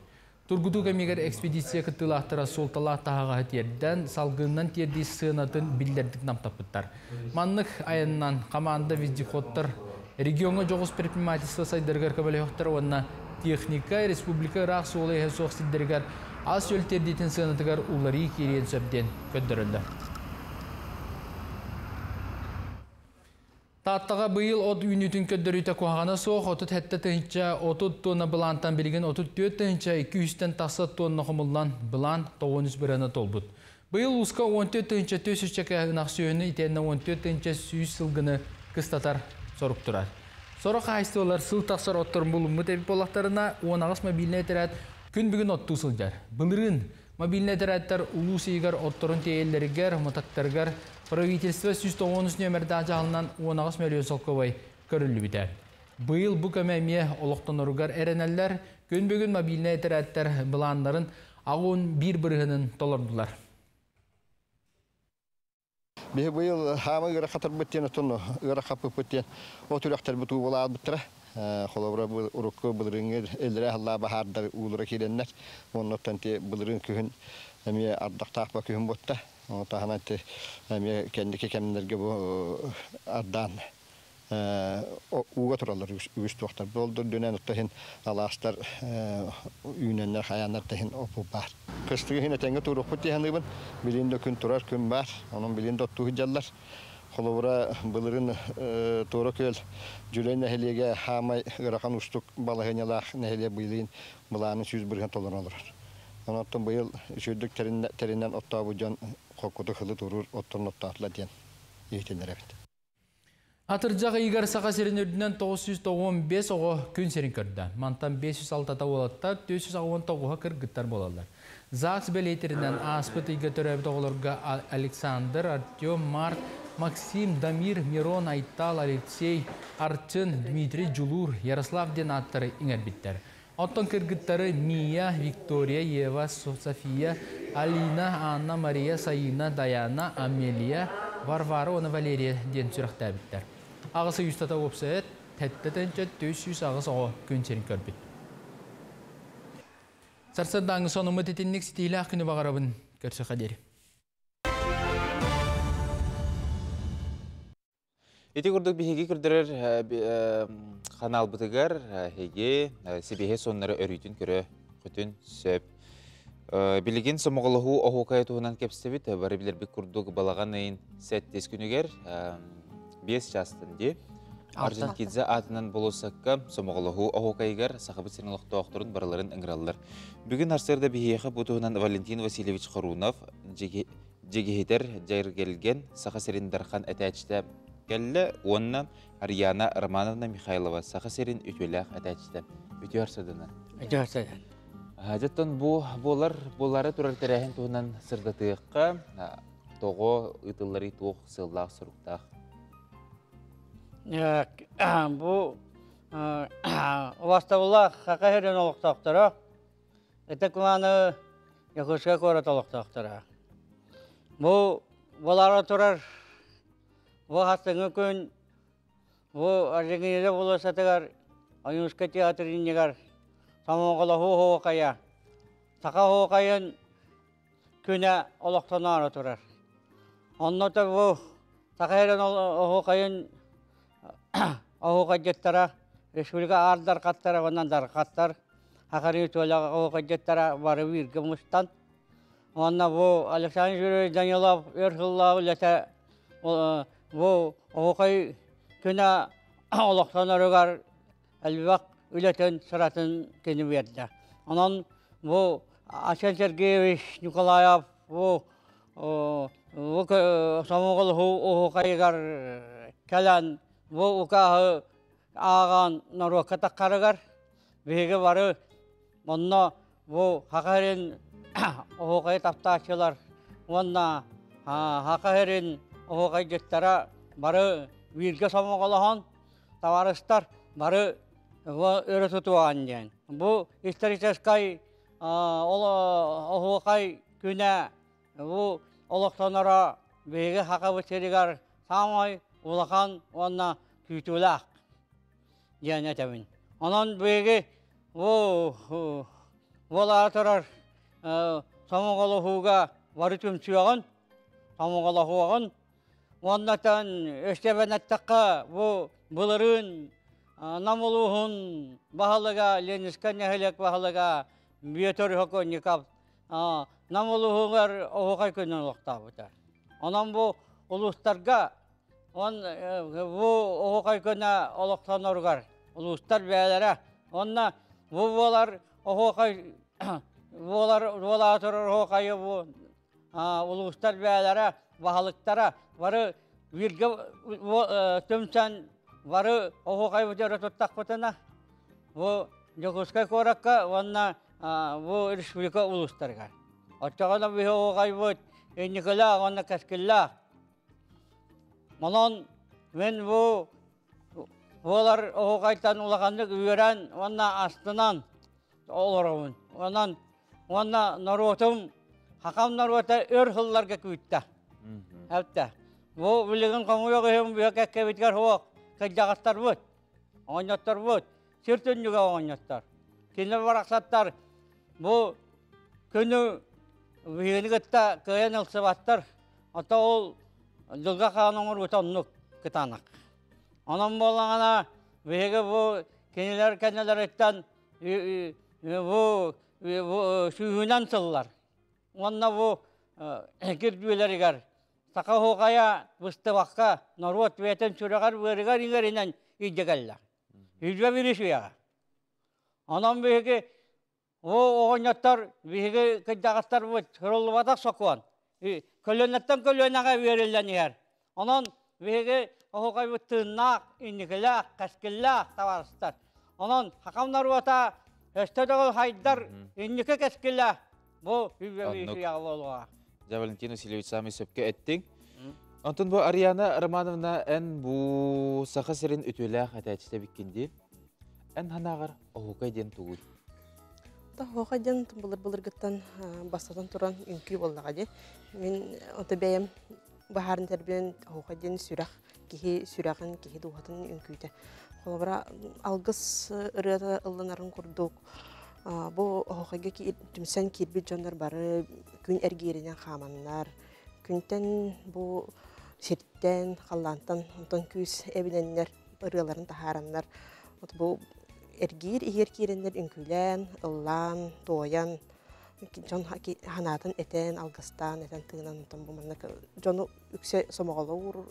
Тургутуу кэмигэр экспедиция кыттыылаахтара суолталаах таһаҕаһы тиэрдэн, салгынынан тиэрдии сыанатын биллэрдик намтаппыттар. Маннык айанынан хамаанда вездеходтар региоҥҥа дьоҕус предпринимательство сайдарыгар көмөлөһүөхтэрэ уонна техника республика ыраах суола-ииһэ суох сирдэригэр ас-үөл тиэрдиитин сыанатыгар уларыы киириэн сөп диэн көрдөрөллөр. Тааттаҕа быйыл от үүнүүтүн көрдөрүүтэ куһаҕана суох 37 тыһыынча 30 туонна былаантан билигин 34 тыһыынча 200-тэн тахса туонна хомуллан былаан 93 бырыһыана туолбут. Быйыл улууска 14 тыһыынча 400 ынах сүөһүнү итиэннэ 14 тыһыынча 100 сылгыны кыстатар сорук турар. Сорох хаһаайыстыбалар сыл тахсар отторун булуммут эбит буоллахтарына, 18 мобильнай этэрээт күн бүгүн оттуу сылдьар. Былырыын мобильнай этэрээттэр улуус иһигэр отторун тиэйэллэригэр, уматыктарыгар правительство 193 нүөмэрдээх дьаһалынан 18 мөлүйүөн солкуобай көрүллүбүтэ. Быйыл бу көмө эмиэ олохтоноругар эрэнэллэр. Күн бүгүн мобильнай этэрээттэр былааннарын 81 бырыһынын толордулар.
Биһи быйыл хаама ыарахатарбыт диэн отон ыарахаппыппыт диэн от үрэхтэрбит уулаабыттара. Холобура урукку былырыыҥҥы эллэрэ аһыллаа баһаардар уулара киирэннэр. Оннуттан ти былырыын күһүн эмиэ ардахтаах ба күһүн буотта. Ону таһынан ти эмиэ кэнники кэмнэргэ бу ардаан ууга тураллар үгүс туохтар. Болдур дүнэн отто иһин алаастар үүнэннэр хайааннар да иһин опу баар. Кыстыгы иһин этэҥҥэ туруохпут дии саныыбын. Билин да күн турар күн баар. Онон билин да оттуу сылдьаллар. Холобура, былырын Туора Күөл Дьүлэй нэһилиэгэ хаамай ыарахан уустук балаһыанньалаах нэһилиэк быйылын былаанын 100% толорон олорор. Онон быйыл үчүгэйдик тэринэн оттообут дьон холкутук сылы туоруур отторун оттоотулар диэн иһитиннэрэбит.
Атырдьах ыйыгар Саха сирин үрдүнэн 995 оҕо күн сирин көрдө. Мантан 506 уолаттар, 489 кыргыттар буолаллар. ЗАГС бэлиэтиринэн ааспыт ыйга төрөөбүт оҕолорго Александр, Артем, Марк, Максим, Дамир, Мирон, Айтал, Алексей, Арчын, Дмитрий, Дьулуур, Ярослав диэн ааттары иҥэрбиттэр. Оттон кыргыттары Мия, Виктория, Ева, София, Алина, Анна, Мария, Саина, Даяна, Амелия, Варвара уонна Валерия диэн сүрэхтээбиттэр. Аҕыс ый устата уопсайа тэттэ тэнчэ 408 оҕо күн сирин көрбүт. Сарсыардааҥҥы сонуммут итинник ситиилээх күнү баҕарабын. Көрсөхө диэри.
Ити курдук биһиги көрдөрөр ханаалбытыгар эһиги сибиһи соннары өрүүтүн көрө көтүн сөп. Билигин сомоҕолоһуу оһуокайа туһунан кэпсэбит. Бары билэрбит курдук балаҕан ыйын сэттис күнүгэр 5 чаастан дии. Орджоникидзе аатынан болуоссакка сомоҕолоһуу оһуокайыгар Сахабыт сирин олохтоохторун барыларын ыҥыраллар. Бүгүн арсыарда биһиэхэ бу туһунан Валентин Васильевич Хорунов. Дьигиһитэр Дьэргэлгэн Саха сирин Дархан этээччитэ кэллэ уонна Арьяна Романовна Михайлова Саха сирин үтүөлээх этээччитэ. Үтүө арсадынан.
Үтүө арсадан.
Дьоттон бу буолар буолары турар тэрээһин туһунан сырдатыахха тоҕо ыытылларый туох сыаллаах соруктаах?
Бу убастабыллаах Саха сирин олохтоохторо Ытык Мааны Якутскай куорат олохтоохторо. Бу буолаары турар бу хастыҥҥы күн бу Аржегинеда болуоссатыгар Ойуунскай театр иннигэр Сомоҕолоһуу оһуокайа саха оһуокайын күнэ олохтоноору турар. Онно да бу саха сирин оһуокайын оһуокайдьыттара республика аар дархаттара уонна дархаттар Хахарыы туолаҕа оһуокайдьыттара бары бииргэ мустан уонна бу Александр Юрьевич Данилов өр сыллаах үлэтэ бу оһуокай күнэ олохтоноругар элбэх үлэтин сыратын кини биэрдэ. Онон бу Асен Сергеевич Николаев бу бу сомоҕолоһуу оһуокайыгар кэлэн бу укааһы ааҕан норуокка таххарыгар биһиги бары онно бу Саха сирин оһуокайы таптааччылар уонна Саха сирин оһуокайдьыттара бары бииргэ сомоҕолоһон табаарыстар бары өрө тутуоҕан диэн. Бу историческай оһуокай күнэ бу олохтоноро биһиги Сахабыт сиригэр саамай улахан уонна күүтүүлээх диэн этэбин. Онон биһиги бу буолаары турар сомоҕолоһууга бары түмсүөҕүн, сомоҕолоһуоҕун Уоннатан өстөбөн эттэххэ, бу былырыын Нам улууһун баһылыга, Ленинскэй нэһилиэк баһылыга Бүөтүр Хоконников Нам улууһугар оһуохай күнүн олохтообута. Онон бу улуустарга он бу оһуохай күнэ олохтоноругар улуустар бэйэлэрэ уонна бу буолар оһуохай буолар буолаа турар оһуохайы бу улуустар бэйэлэрэ баһылыктара бары бииргэ түмсэн бары оһуохайбыт өрө туттахпытына бу Дьокуускай куоракка уонна бу республика улуустарыгар. Оччоҕуна биһи оһуохайбыт инникилээх уонна кэскиллээх. Онон мин бу буолар оһуохайтан улаханнык үөрэн уонна астынан олоробун. Онон Уонна норуотум, хахам норуота өр сылларга күүттэ. Эптэ. Бу билигин хомуйуох иһин бүө кэккэбитигэр суох кырдьаҕастарбыт, оҕонньотторбут, сир түннүгэ оҕонньоттор. Кинилэр барахсаттар бу күнү биһигини кытта кыайан ылсыбаттар. Ото ол дьылга хаан оҥоруута оннук кытаанах. Онон буоллаҕына биһиги бу кинилэр кэннилэриттэн бу сүүһүнэн сыллар уонна бу кирбиилэригэр саха оһуохайа быстыбакка норуот бэйэтин сүрэҕэр-быарыгар иҥэринэн илдьэ кэллэ. Илдьэ бири үйэҕэ. Онон биһиги бу оҕонньоттор биһиги кырдьаҕастарбыт суруллубатах сокуон көлүөнэттэн көлүөнэҕэ үөрүллэн иһэр. Онон биһиги оһуохайбыт тыыннаах, инникилээх, кэскиллээх табаарыстар. Онон хахам норуота өстө төгүл хайдар инники кэскилэ бу үбү буолуоҕа.
Дьэ, Валентин Васильевич, саамай сөпкө эттиҥ. Онтон бу Ариана Романовна, эн бу Саха сирин үтүөлээх этээччитэ эбиккин дии. Эн санааҕар оһуокай диэн тугуй?
Оһуокай диэн былыр-былыргыттан бастатан туран үҥкүү буоллаҕа дии. Мин ото бэйэм баһаарын тэрбинэн оһуокай диэн сүрэх, киһи сүрэҕин, киһи дууһатын үҥкүүтэ. Холобура, алгыс ырыата ылланарын курдук бу оһуокайга түмсэн киирбит дьоннор бары күн эргииринэн хааманнар, күнтэн бу сиртэн, халлаантан онтон күүс эбинэннэр ырыаларын таһаараннар бу эргиир иһиэр киирэннэр үҥкүүлээн, ыллаан, туойан, дьон санаатын этэн, алгыстаан, этэн тыынан онтон бу маннык дьону үксэ сомоҕолуур,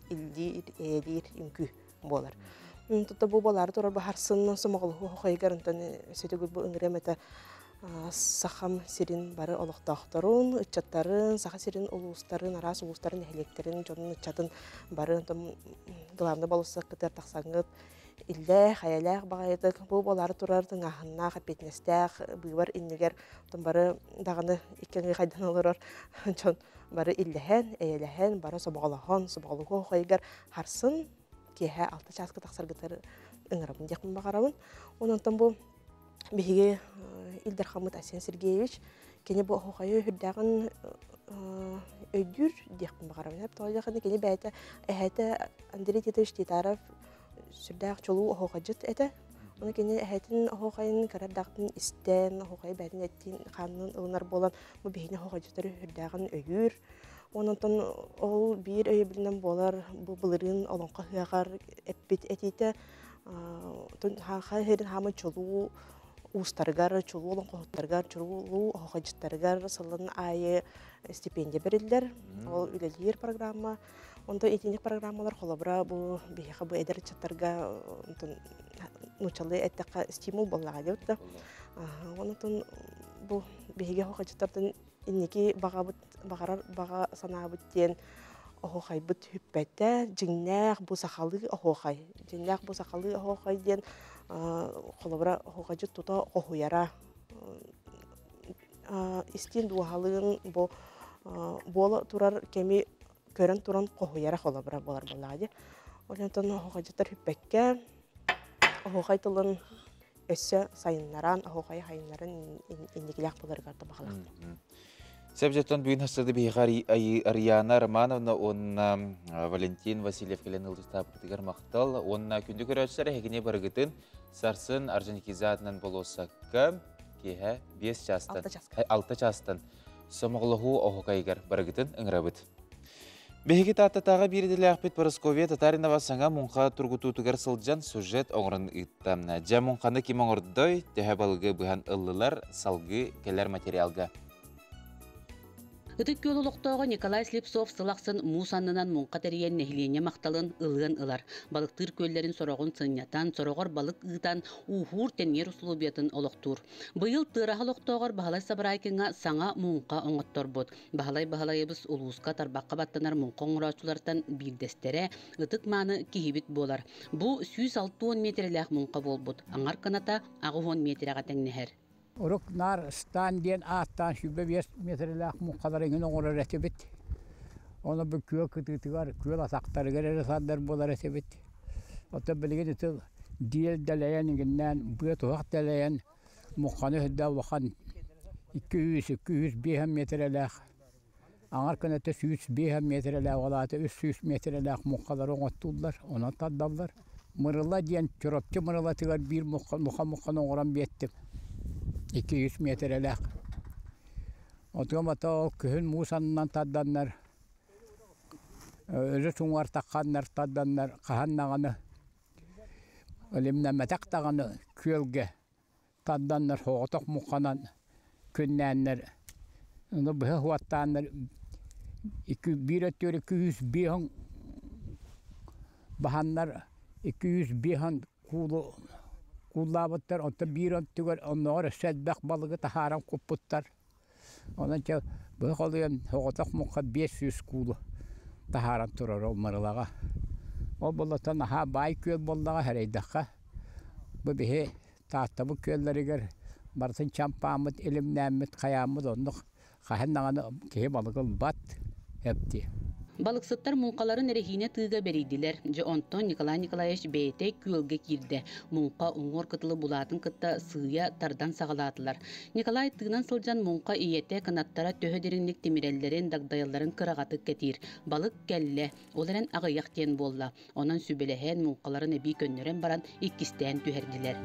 иллиир, эйэлиир үҥкүү буолар. Тута бу буолаары турар баһарсын сомоҕолоһуу хойгар онтон сүтүгүл бу ыҥырыам этэ. Сахам сирин бары олохтоохторун, ыччаттарын, Саха сирин улуустарын, араас улуустарын, нэһилиэктэрин, дьонун ыччатын бары главный болуссаккытыгар тахсаҥҥыт иллээх, эйэлээх баҕайытык бу буолаары турар тыҥааһыннаах, эппиэтинэстээх быыбар иннигэр бары даҕаны икки аҥыы хайдан олорор дьон бары иллэһэн, эйэлэһэн, бары сомоҕолоһон, сомоҕолоһуу хойгар харсын киэһэ 6 чааска тахсаргытар ыҥырабын диэхпин баҕарабын. Онон бу биһиги Ил Дархаммыт Айсен Сергеевич кини бу оһуохайы үрдээҕин өйдүүр диэхпин баҕарабын. Тоҕо диэххинэ кини бэйэтэ эһээтэ Андрей Титович Титаров сүрдээх чулуу оһуохайдьыт этэ. Оны кини эһээтин оһуохайын кыра эрдэҕиттэн истэн, оһуохайы бэйэтин эттиин хаанын ылынар буолан, бу биһини оһуохайдьыттары үрдээҕин өйүүр. Онон ол биир өйөбүлүнэн буолар бу былырыын олоҥхо ыһыаҕар эппит этиитэ хаһыырын хаамын чулуу уустарыгар, чулуу олоҥхоһуттарыгар, чулуу оһуохайдьыттарыгар сылын аайы стипендия бериллэр. Ол үлэлиир программа. Онтон итинник программалар холобура бу биһиэхэ бу эдэр ыччаттарга онтон нууччалыы эттэххэ стимул буоллаҕа диэбит да. Онтон бу биһиги оһуохайдьыттартан инники баҕабыт баҕарар баҕа санаабыт диэн оһуохайбыт хүппэтэ дьиҥнээх бу сахалыы оһуохай. Дьиҥнээх бу сахалыы оһуохай диэн холобура оһуохайдьыт тута хоһуйара истиин дууһалыын бу буола турар кэми көрөн туран хоһуйара холобура буолар буоллаҕа дии. Онтон оһуохайдьыттар хүппэккэ оһуохай тылын өссө сайыннаран, оһуохайы хайыннаран инникилээх буоларыгар да баҕалаахпын.
Сөп бүгүн хасырды биһиэхэ Ариана Романовна уонна Валентин Васильев кэлэн ылдьыттаабытыгар махтал. Уонна күндү көрөөччүлэр эһигини барыгытын сарсын Орджоникидзе болуоссакка киэһэ 5 чаастан 6 чаастан сомоҕолоһуу оһуокайыгар барыгытын ыҥырабыт. Биһиги Тааттатааҕы биир идэлээхпит Парасковья Татаринова саҥа муҥха тургутуутугар сылдьан сюжет оҥорон ыытта. Дьэ муҥханы ким оҥордой, төһө балыгы быһан ыллылар, салгыы кэлэр материалга.
Ытык Күөл олохтооҕо Николай Слепцов сыл ахсын муус аннынан муҥха тэрийэн нэһилиэнньэ махталын ылыан ылар. Балыктыыр күөллэрин сороҕун сынньатан, сороҕор балык ыытан, ууһуур тэнийэр усулуобуйатын олохтуур. Быйыл Тыараһа олохтооҕор Баһылай Сабарайкиҥҥа саҥа муҥха оҥотторбут. Баһылай Баһылайабыс улууска тарбахха баттанар муҥха оҥорооччулартан биирдэстэрэ, ытык мааны киһибит буолар. Бу 160 миэтэрэлээх муҥха буолбут. Аҥар кыната 80 миэтэрэҕэ тэҥнэһэр.
Урук наар стан диэн ааттаан 25 миэтэрэлээх муҥхалары эҥин оҥорор этибит. Ону бу күөл кытыытыгар, күөл атахтарыгар эрэ тардар буолар этибит. Оттон билигин ити диэл дэлэйэн иҥиннээн, быа туһах дэлэйэн муҥханы үрдэ улахан 200, 205 миэтэрэлээх, аҥар кынаты 105 миэтэрэлээх, ол аата 300 миэтэрэлээх муҥхалары оҥоттууллар, онон тардаллар. Мырыла диэн Чурапчы Мырылатыгар биир муха муханы оҥорон биэттим. 200 миэтэрэлээх. Отуом ата ол күһүн муус аннынан тарданнар, өрүс уҥуор тахханнар тарданнар хаһан даҕаны илимнэммэтэх даҕаны күөлгэ тарданнар соҕотох муханан күннээннэр ону быһа уоттааннар биир өттүгэр 205 баһаннар 205 куулу кууллаабыттар, онтон биир өттүгэр оннооҕор өссө элбэх балыгы таһааран куппуттар. Онон чэ быһа холуйан соҕотох муҥха 500 куулу таһааран турар ол Мырылаҕа. Ол буоллата наһаа баай күөл буоллаҕа сэрэйдэххэ. Бу биһи Тааттабыт күөллэригэр барытын чампааммыт, илимнээммит, хайааммыт оннук хаһан даҕаны киһи балыгы ылбат эбит.
Балыксыттар муҥхаларын эрэһиинэ тыыга бэрийдилэр. Дьэ онтон Николай Николаевич бэйэтэ күөлгэ киирдэ. Муҥха уҥуор кытылы булаатын кытта сыыйа тардан саҕалаатылар. Николай тыынан сылдьан муҥха ийэтэ кынаттара төһө дириҥник тимирэллэрин, дагдайалларын кыраҕатык кэтиир. Балык кэллэ, ол эрэн аҕыйах диэн буолла. Онон сүбэлэһэн муҥхаларын эбии көннөрөн баран иккистээн түһэрдилэр.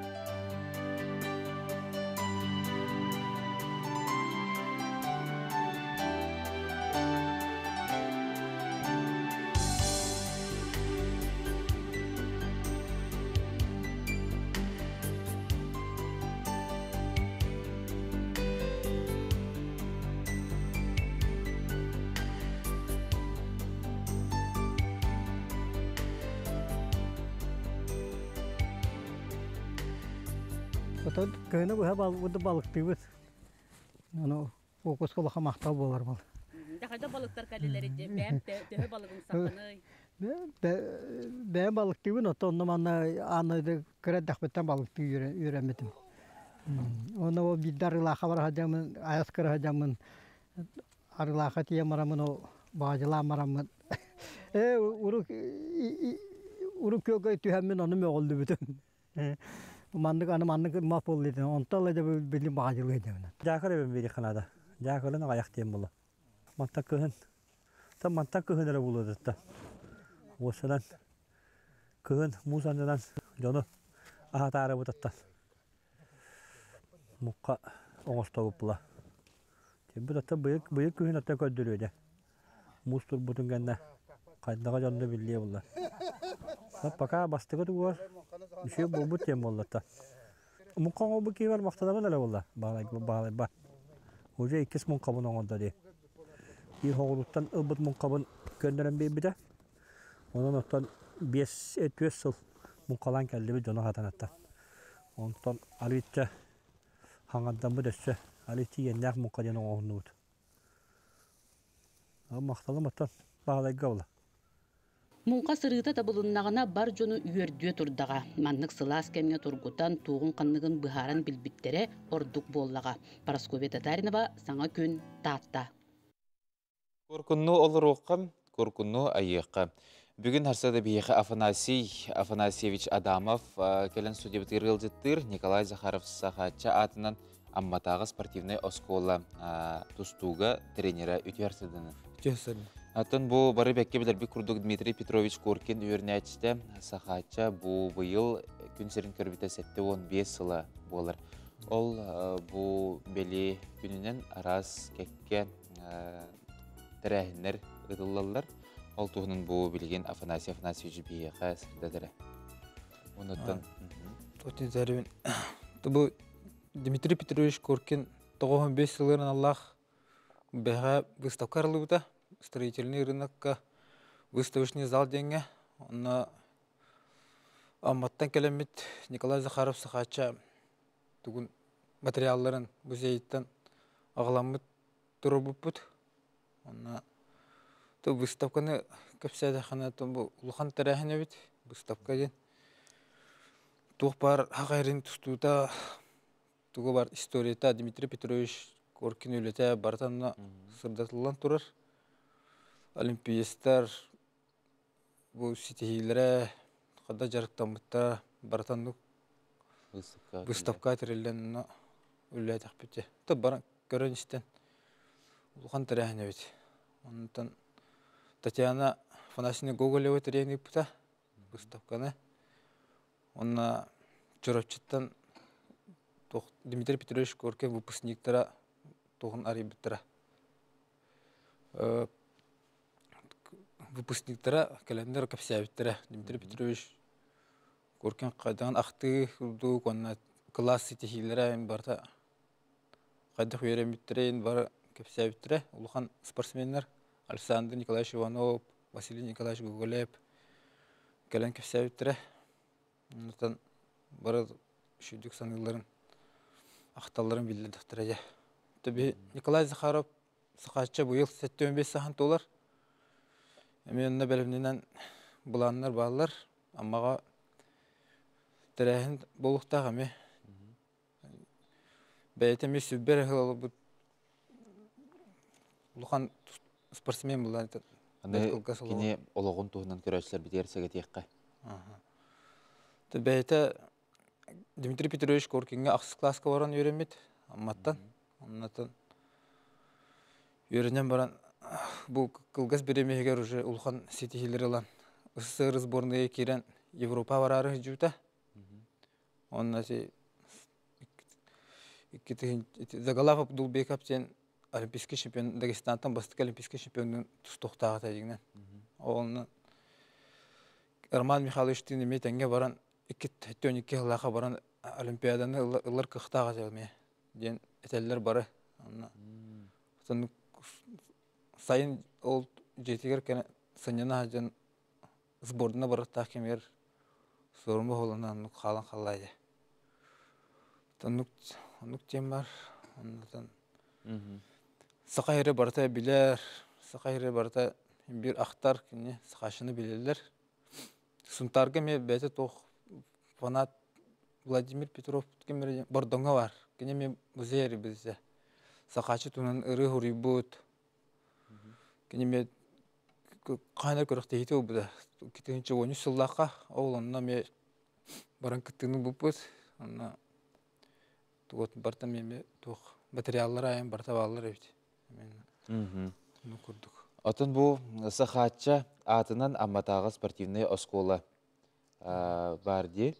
Отон кыһыны быһа балыктыыбыт. Ону фокуска улахан махтал буолар бол.
Дьэ балыктар кэлилери бэйэм төһө балыгым саханый?
Бэйэм балыктыыбын, оттон онно манна аан кыра эрдэхпиттэн балыктыы үөрэммитим. Онно ол биирдэ арыылаахха бара сылдьаммын, айас кыра сылдьаммын, арыылаахха тиийэн бараммын, ол баадьылаан бараммын, ээ урук урук күөлгэ түһэммин ону мөҕүллүбүтүм. Маннык аны маннык мап буолла дии. Онтон ыла дьэ били баадьылыы дьэбинэ.
Дьаакыр эбэн биэриэххэ наада. Дьаакырын аҕыйах диэн буолла. Мантан кыһын. Та мантан кыһын эрэ буолуо дытта. Уоссанан кыһын муус аннынан дьону аһатаарыбытыттан мукка оҥостобут була. Тиббит аттан быйыл быйыл күһүн аттан көрдөрүөдэ. Муус турбутун кэннэ хайдаҕа дьонно биллиэ буолла. Пока бастакы тугугар үчүгэй буолбут диэн буоллата. Муҥха оҥорбут киһибэр махтанабын эрэ буолла. Баалайба. Уже иккис муҥхабын оҥордо дии. Биир хоҕуруттан ылбыт муҥхабын көннөрөн биэрбитэ. Онон оттон биэс түөрт сыл муҥхалаан кэллибит дьону хатанаттан. Онтон арыычча хаҥардаммыт өссө арыычча иэннээх муҥха диэн оҥоһуннубут. Махталым оттон Баһылайга була.
Муҥха сырыыта табылыннаҕына бар дьону үөрдүө турдаҕа. Маннык сылаас кэмҥэ тургутан, туоҕун-ханныгын быһааран билбиттэрэ ордук буоллаҕа. Парасковья Татаринова, Саҥа күн, Таатта.
Куркунну олоруохха, куркунну айыахха. Бүгүн харса да биһиэхэ Афанасий Афанасьевич Адамов кэлэн судьябытыгар ыалдьыттыыр Николай Захаров Сахаачча аатынан Амматааҕы спортивнай оскуола тустууга тренера үтүө арсыданы.
Үтүө
Оттон бу бары бэккэ билэрбит курдук Дмитрий Петрович Коркин үөрэнээччитэ Сахаачча бу быйыл күн сирин көрбүтэ 75 сыла буолар. Ол бу бэлиэ күнүнэн араас кэккэ тэрээһиннэр ыытыллаллар. Ол туһунан бу билигин Афанасий Афанасьевич биһиэхэ сырдатара. Онуттан
Бу Дмитрий Петрович Коркин 95 сылыгар аналлаах бэҕэ выставка арыллыбыта. Строительный рынокка выставочный зал диэҥҥэ. Онно Амматтан кэлэммит Николай Захаров Сахаачча тугун материалларын музейыттан аҕаламмыт туруорбуппут. Онно выставканы кэпсээтэххинэ бу улахан тэрээһин эбит выставка диэн. Туох баар хахайрын тустуута тугу бар историята Дмитрий Петрович Коркин үлэтэ барыта онно сырдатыллан турар. Олимпиецтар бу ситиһиилэрэ хада дьарыктаммыттара барыта оннук выставка тэриллэн онно үлэлээтэхпит. Баран көрөн истэн улахан тэрээһин эбит. Онтон Татьяна Афанасьевна Гоголева тэрийэн ыыппыта выставканы. Онно Чурапчыттан Дмитрий Петрович Коркин выпускниктара туһун арыйбыттара. Выпускниктара кэлэннэр кэпсээбиттэрэ. Дмитрий Петрович Коркин хайдаҕын ахтыы курдук уонна кылаас ситиһиилэрэ барыта хайдах үөрэммиттэрин бары кэпсээбиттэрэ. Улахан спортсменнар Александр Николаевич Иванов, Василий Николаевич Гоголев кэлэн кэпсээбиттэрэ. Онтон бары үчүгдүк саныылларын, ахталларын биллэрдэхтэрэ дьэ. Тэби Николай Захаров Сахаачча быйыл 75 сахан туолар. Эмиэ онно бэлэмнэнэн былааннар бааллар. Аммаҕа тэрээһин буолуохтаах эмиэ. Бэйэтэ эмиэ сүрбэ эрэ олорбут улахан спортсмен буолан
Аны кини олоҕун туһунан көрөөччүлэрбитигэр сэгэтиэххэ.
Бэйэтэ Дмитрий Петрович Коркиҥҥа ахсыс кылааска баран үөрэммит Амматтан. Оннотон үөрэнэн баран бу кылгас бириэмэһигэр уже улахан ситиһиилэри ылан СССР сборныйа киирэн Европа бараары сылдьыбыта. Онно ити Загалав Абдулбеков диэн олимпийский чемпион Дагестантан бастакы олимпийский чемпионун тустуохтаах этэ дьиҥинэн. Онно Роман Михайловичтыын эмиэ тэҥҥэ баран икки 12 сыллаахха баран олимпиаданы ылар кыахтаах этэ эмиэ диэн этэллэр бары. Онно сайын ол дьиэтигэр сынньана сылдьан сбордана барыахтаах кэмигэр суорума буолан оннук хаалан хаалла дии. Оннук оннук диэн бар. Оннотон. Саха сирэ барыта билэр, Саха сирэ барыта биир ахтар кини Сахашины билэллэр. Сунтаарга эмиэ бэйэтэ туох фанат Владимир Петров ким эрэ Бордоҥҥо баар. Кини эмиэ музей эрийбитэ. Сахааччы туһунан ырыы суруйбут. Кини эмиэ хаһан эрэ күрэхтэһиитэ буолбута. 2013 сыллаахха ол онно эмиэ баран кыттыыны ылбыппыт. Онно тугут барыта эмиэ туох материаллар айан барыта бааллар эбит. Ну курдук.
Отон бу Сахаачча аатынан Амматааҕы спортивнай оскуола баар дии.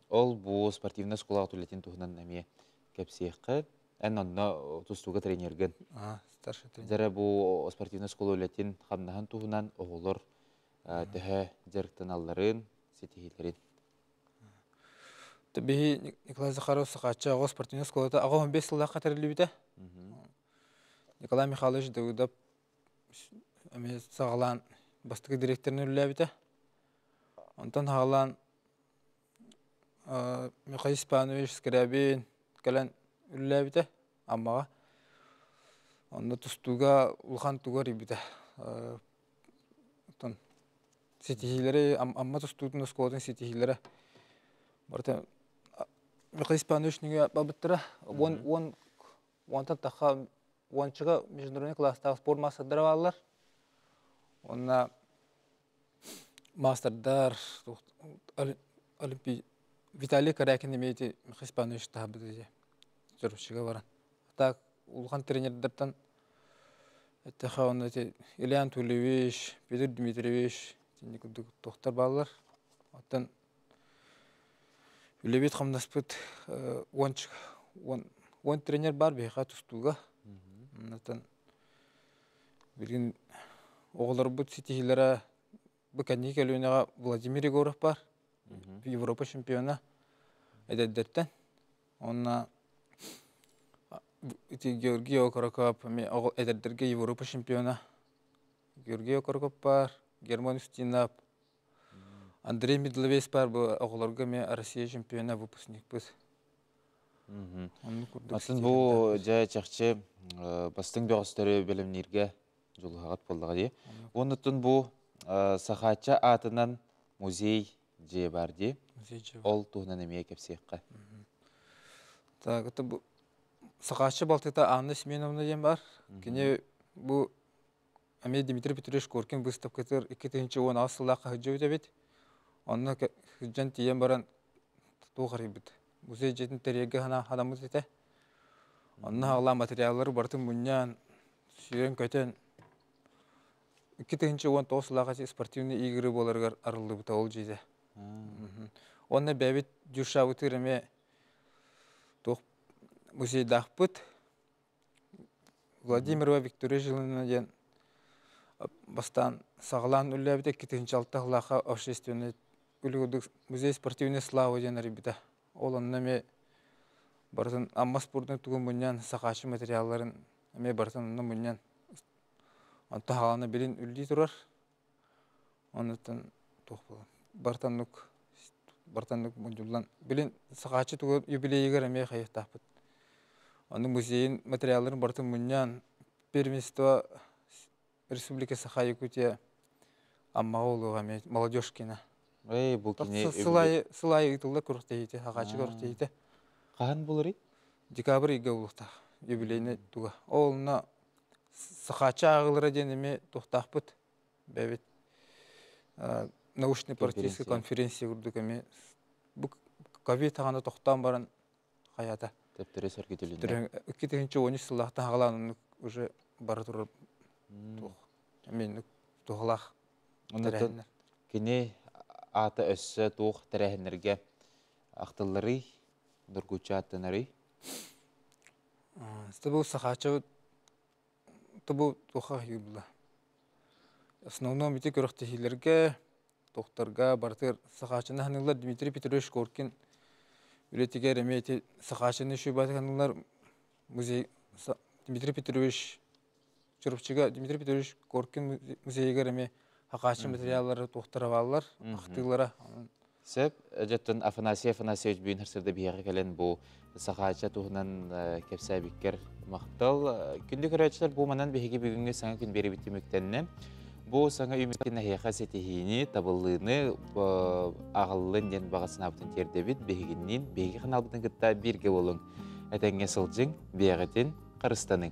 Ол бу спортивнай оскуолаҕа үлэтин туһунан эмиэ кэпсиэххэ. Эн онно тустууга тренергин.
Старший тренер.
Дьэрэ бу спортивнай оскуола үлэтин хамнаһын туһунан оҕолор төһө дьарыктаналларын, ситиһиилэрин.
Биһи Николай Захаров Сахаачча оҕо спортивнай оскуолата 85 сыллаахха тэриллибитэ. Николай Михайлович Давыдов эмиэ саҕалаан бастакы директорынан үлэлээбитэ. Онтон саҕалаан Михаил Степанович Скрябин кэлэн үлэлээбитэ Аммаҕа. Онно тустууга улахан тугу арыйбыта. Оттон ситиһиилэри Амма тустуутун оскуолатын ситиһиилэрэ барыта Михаил Степанович нөҥүө барбыттара. Уон уон уонтан тахха уончака международный класстаах спорт маастардара бааллар. Уонна маастардар Олимпий Виталий Корякин эмиэ ити Михаил Степанович таһарбыт этэ Чурапчыга баран. Так улахан тренердэртэн эттэххэ онно ити Илья Анатольевич, Петр Дмитриевич итинник курдук туохтар бааллар. Оттон Үлэбит хамнаспыт уон тренер баар биһиэхэ тустууга. Онтон билигин оҕолорбут ситиһиилэрэ бу кэнники көлүөнэҕэ Владимир Егоров баар, Европа чемпиона эдэрдэртэн. Уонна ити Георгий Окороков эмиэ эдэрдэргэ Европа чемпиона. Георгий Окороков баар, Герман Устинов, Андрей Медловец баар бу оҕолорго эмиэ Россия чемпиона выпускникпыт. Оннук курдук
Атын бу дьэ чахчы бастыҥ бөҕөстөрү бэлэмнииргэ дьулуһаҕыт буоллаҕа дии. Уоннуттан бу Сахаачча аатынан музей дьиэ бар дии. Ол туһунан эмиэ кэпсиэххэ.
Так, это бу Сахаачча балтыта Анна Семеновна диэн бар. Кини бу Эмиэ Дмитрий Петрович Коркин быыстапкатыгар 2018 сыллаахха сылдьыбыт эбит. Онно сылдьан тиийэн баран туох арыйбыт. Музей дьиэтин тэрийэргэ санааммыт этэ. Онно аҕалаан материаллары барытын мунньан, сүүрэн-көтөн 2019 сыллаах спортивные игры буоларыгар арыллыбыта ол дьиэтэ. Уонна бэйэбит дюшабытыгар эмиэ туох музейдаахпыт. Владимирова Виктория Жилина диэн бастаан саҕалаан үлэлээбитэ 2006 сыллаахха общественный музей спортивной славы диэн арыйбыта. Ол онно эмиэ барытын Амма спордун тугун мунньан сахааччы материалларын эмиэ барытын онно мунньан онто хаалана билин үллии турар. Оннуттан туох буолан бартаннык бартаннык мунньуллан билин сахааччы тугу юбилейыгар эмиэ хайыахтаахпыт. Ону музейын материалларын барытын мунньан первенство Республика Саха Якутия Аммаҕа буолуоҕа эмиэ молодежкина.
Эй, бу кини
Сыл аайы ыытыллар күрэхтэһиитэ, Сахааччы күрэхтэһиитэ.
Хаһан буларый?
Декабрь ыйга буолуохтаах. Юбилейный туга. Ол онно Сахааччы ааҕыылара диэн эмиэ туохтаахпыт. Бэбит научно-практическая конференция курдук эмиэ бу ковид хаҕана тохтоон баран хайата.
Төптөрө сөргүтүлүннэ.
2013 сыллаахтан хаҕалаан оннук уже бара турар туох эмиэ туһалаах
тэрээһиннэр. Кини аата өссө туох тэрээһиннэргэ ахтылларый, доргуччу ааттанарый?
Бу Сахааччабыт бу туха юбла. Основном ити күрэхтэһиилэргэ, тохторга барытыгар Сахааччыны ханыылар Дмитрий Петрович Коркин үлэтигэр эмиэ ити Сахааччыны шубаты ханыылар музей Дмитрий Петрович Чурапчыга Дмитрий Петрович Коркин музейыгар эмиэ Сахааччы материаллары туохтара бааллар, ахтыылара.
Сөп, дьоттон Афанасий Афанасьевич бүгүн харсырда биһиэхэ кэлэн бу Сахаача туһунан кэпсээбиккэр махтал. Күндү көрөөччүлэр, бу манан биһиги бүгүҥҥү саҥа күн биэрэбит түмүктэннэ. Бу саҥа үмүттэн эһиэхэ ситиһиини, табыллыыны аҕаллын диэн баҕа санаабытын тиэрдэбит. Биһигинниин, биһиги ханаалбытын кытта бииргэ буолуҥ. Этэҥҥэ сылдьыҥ, биэҕитин харыстаныҥ.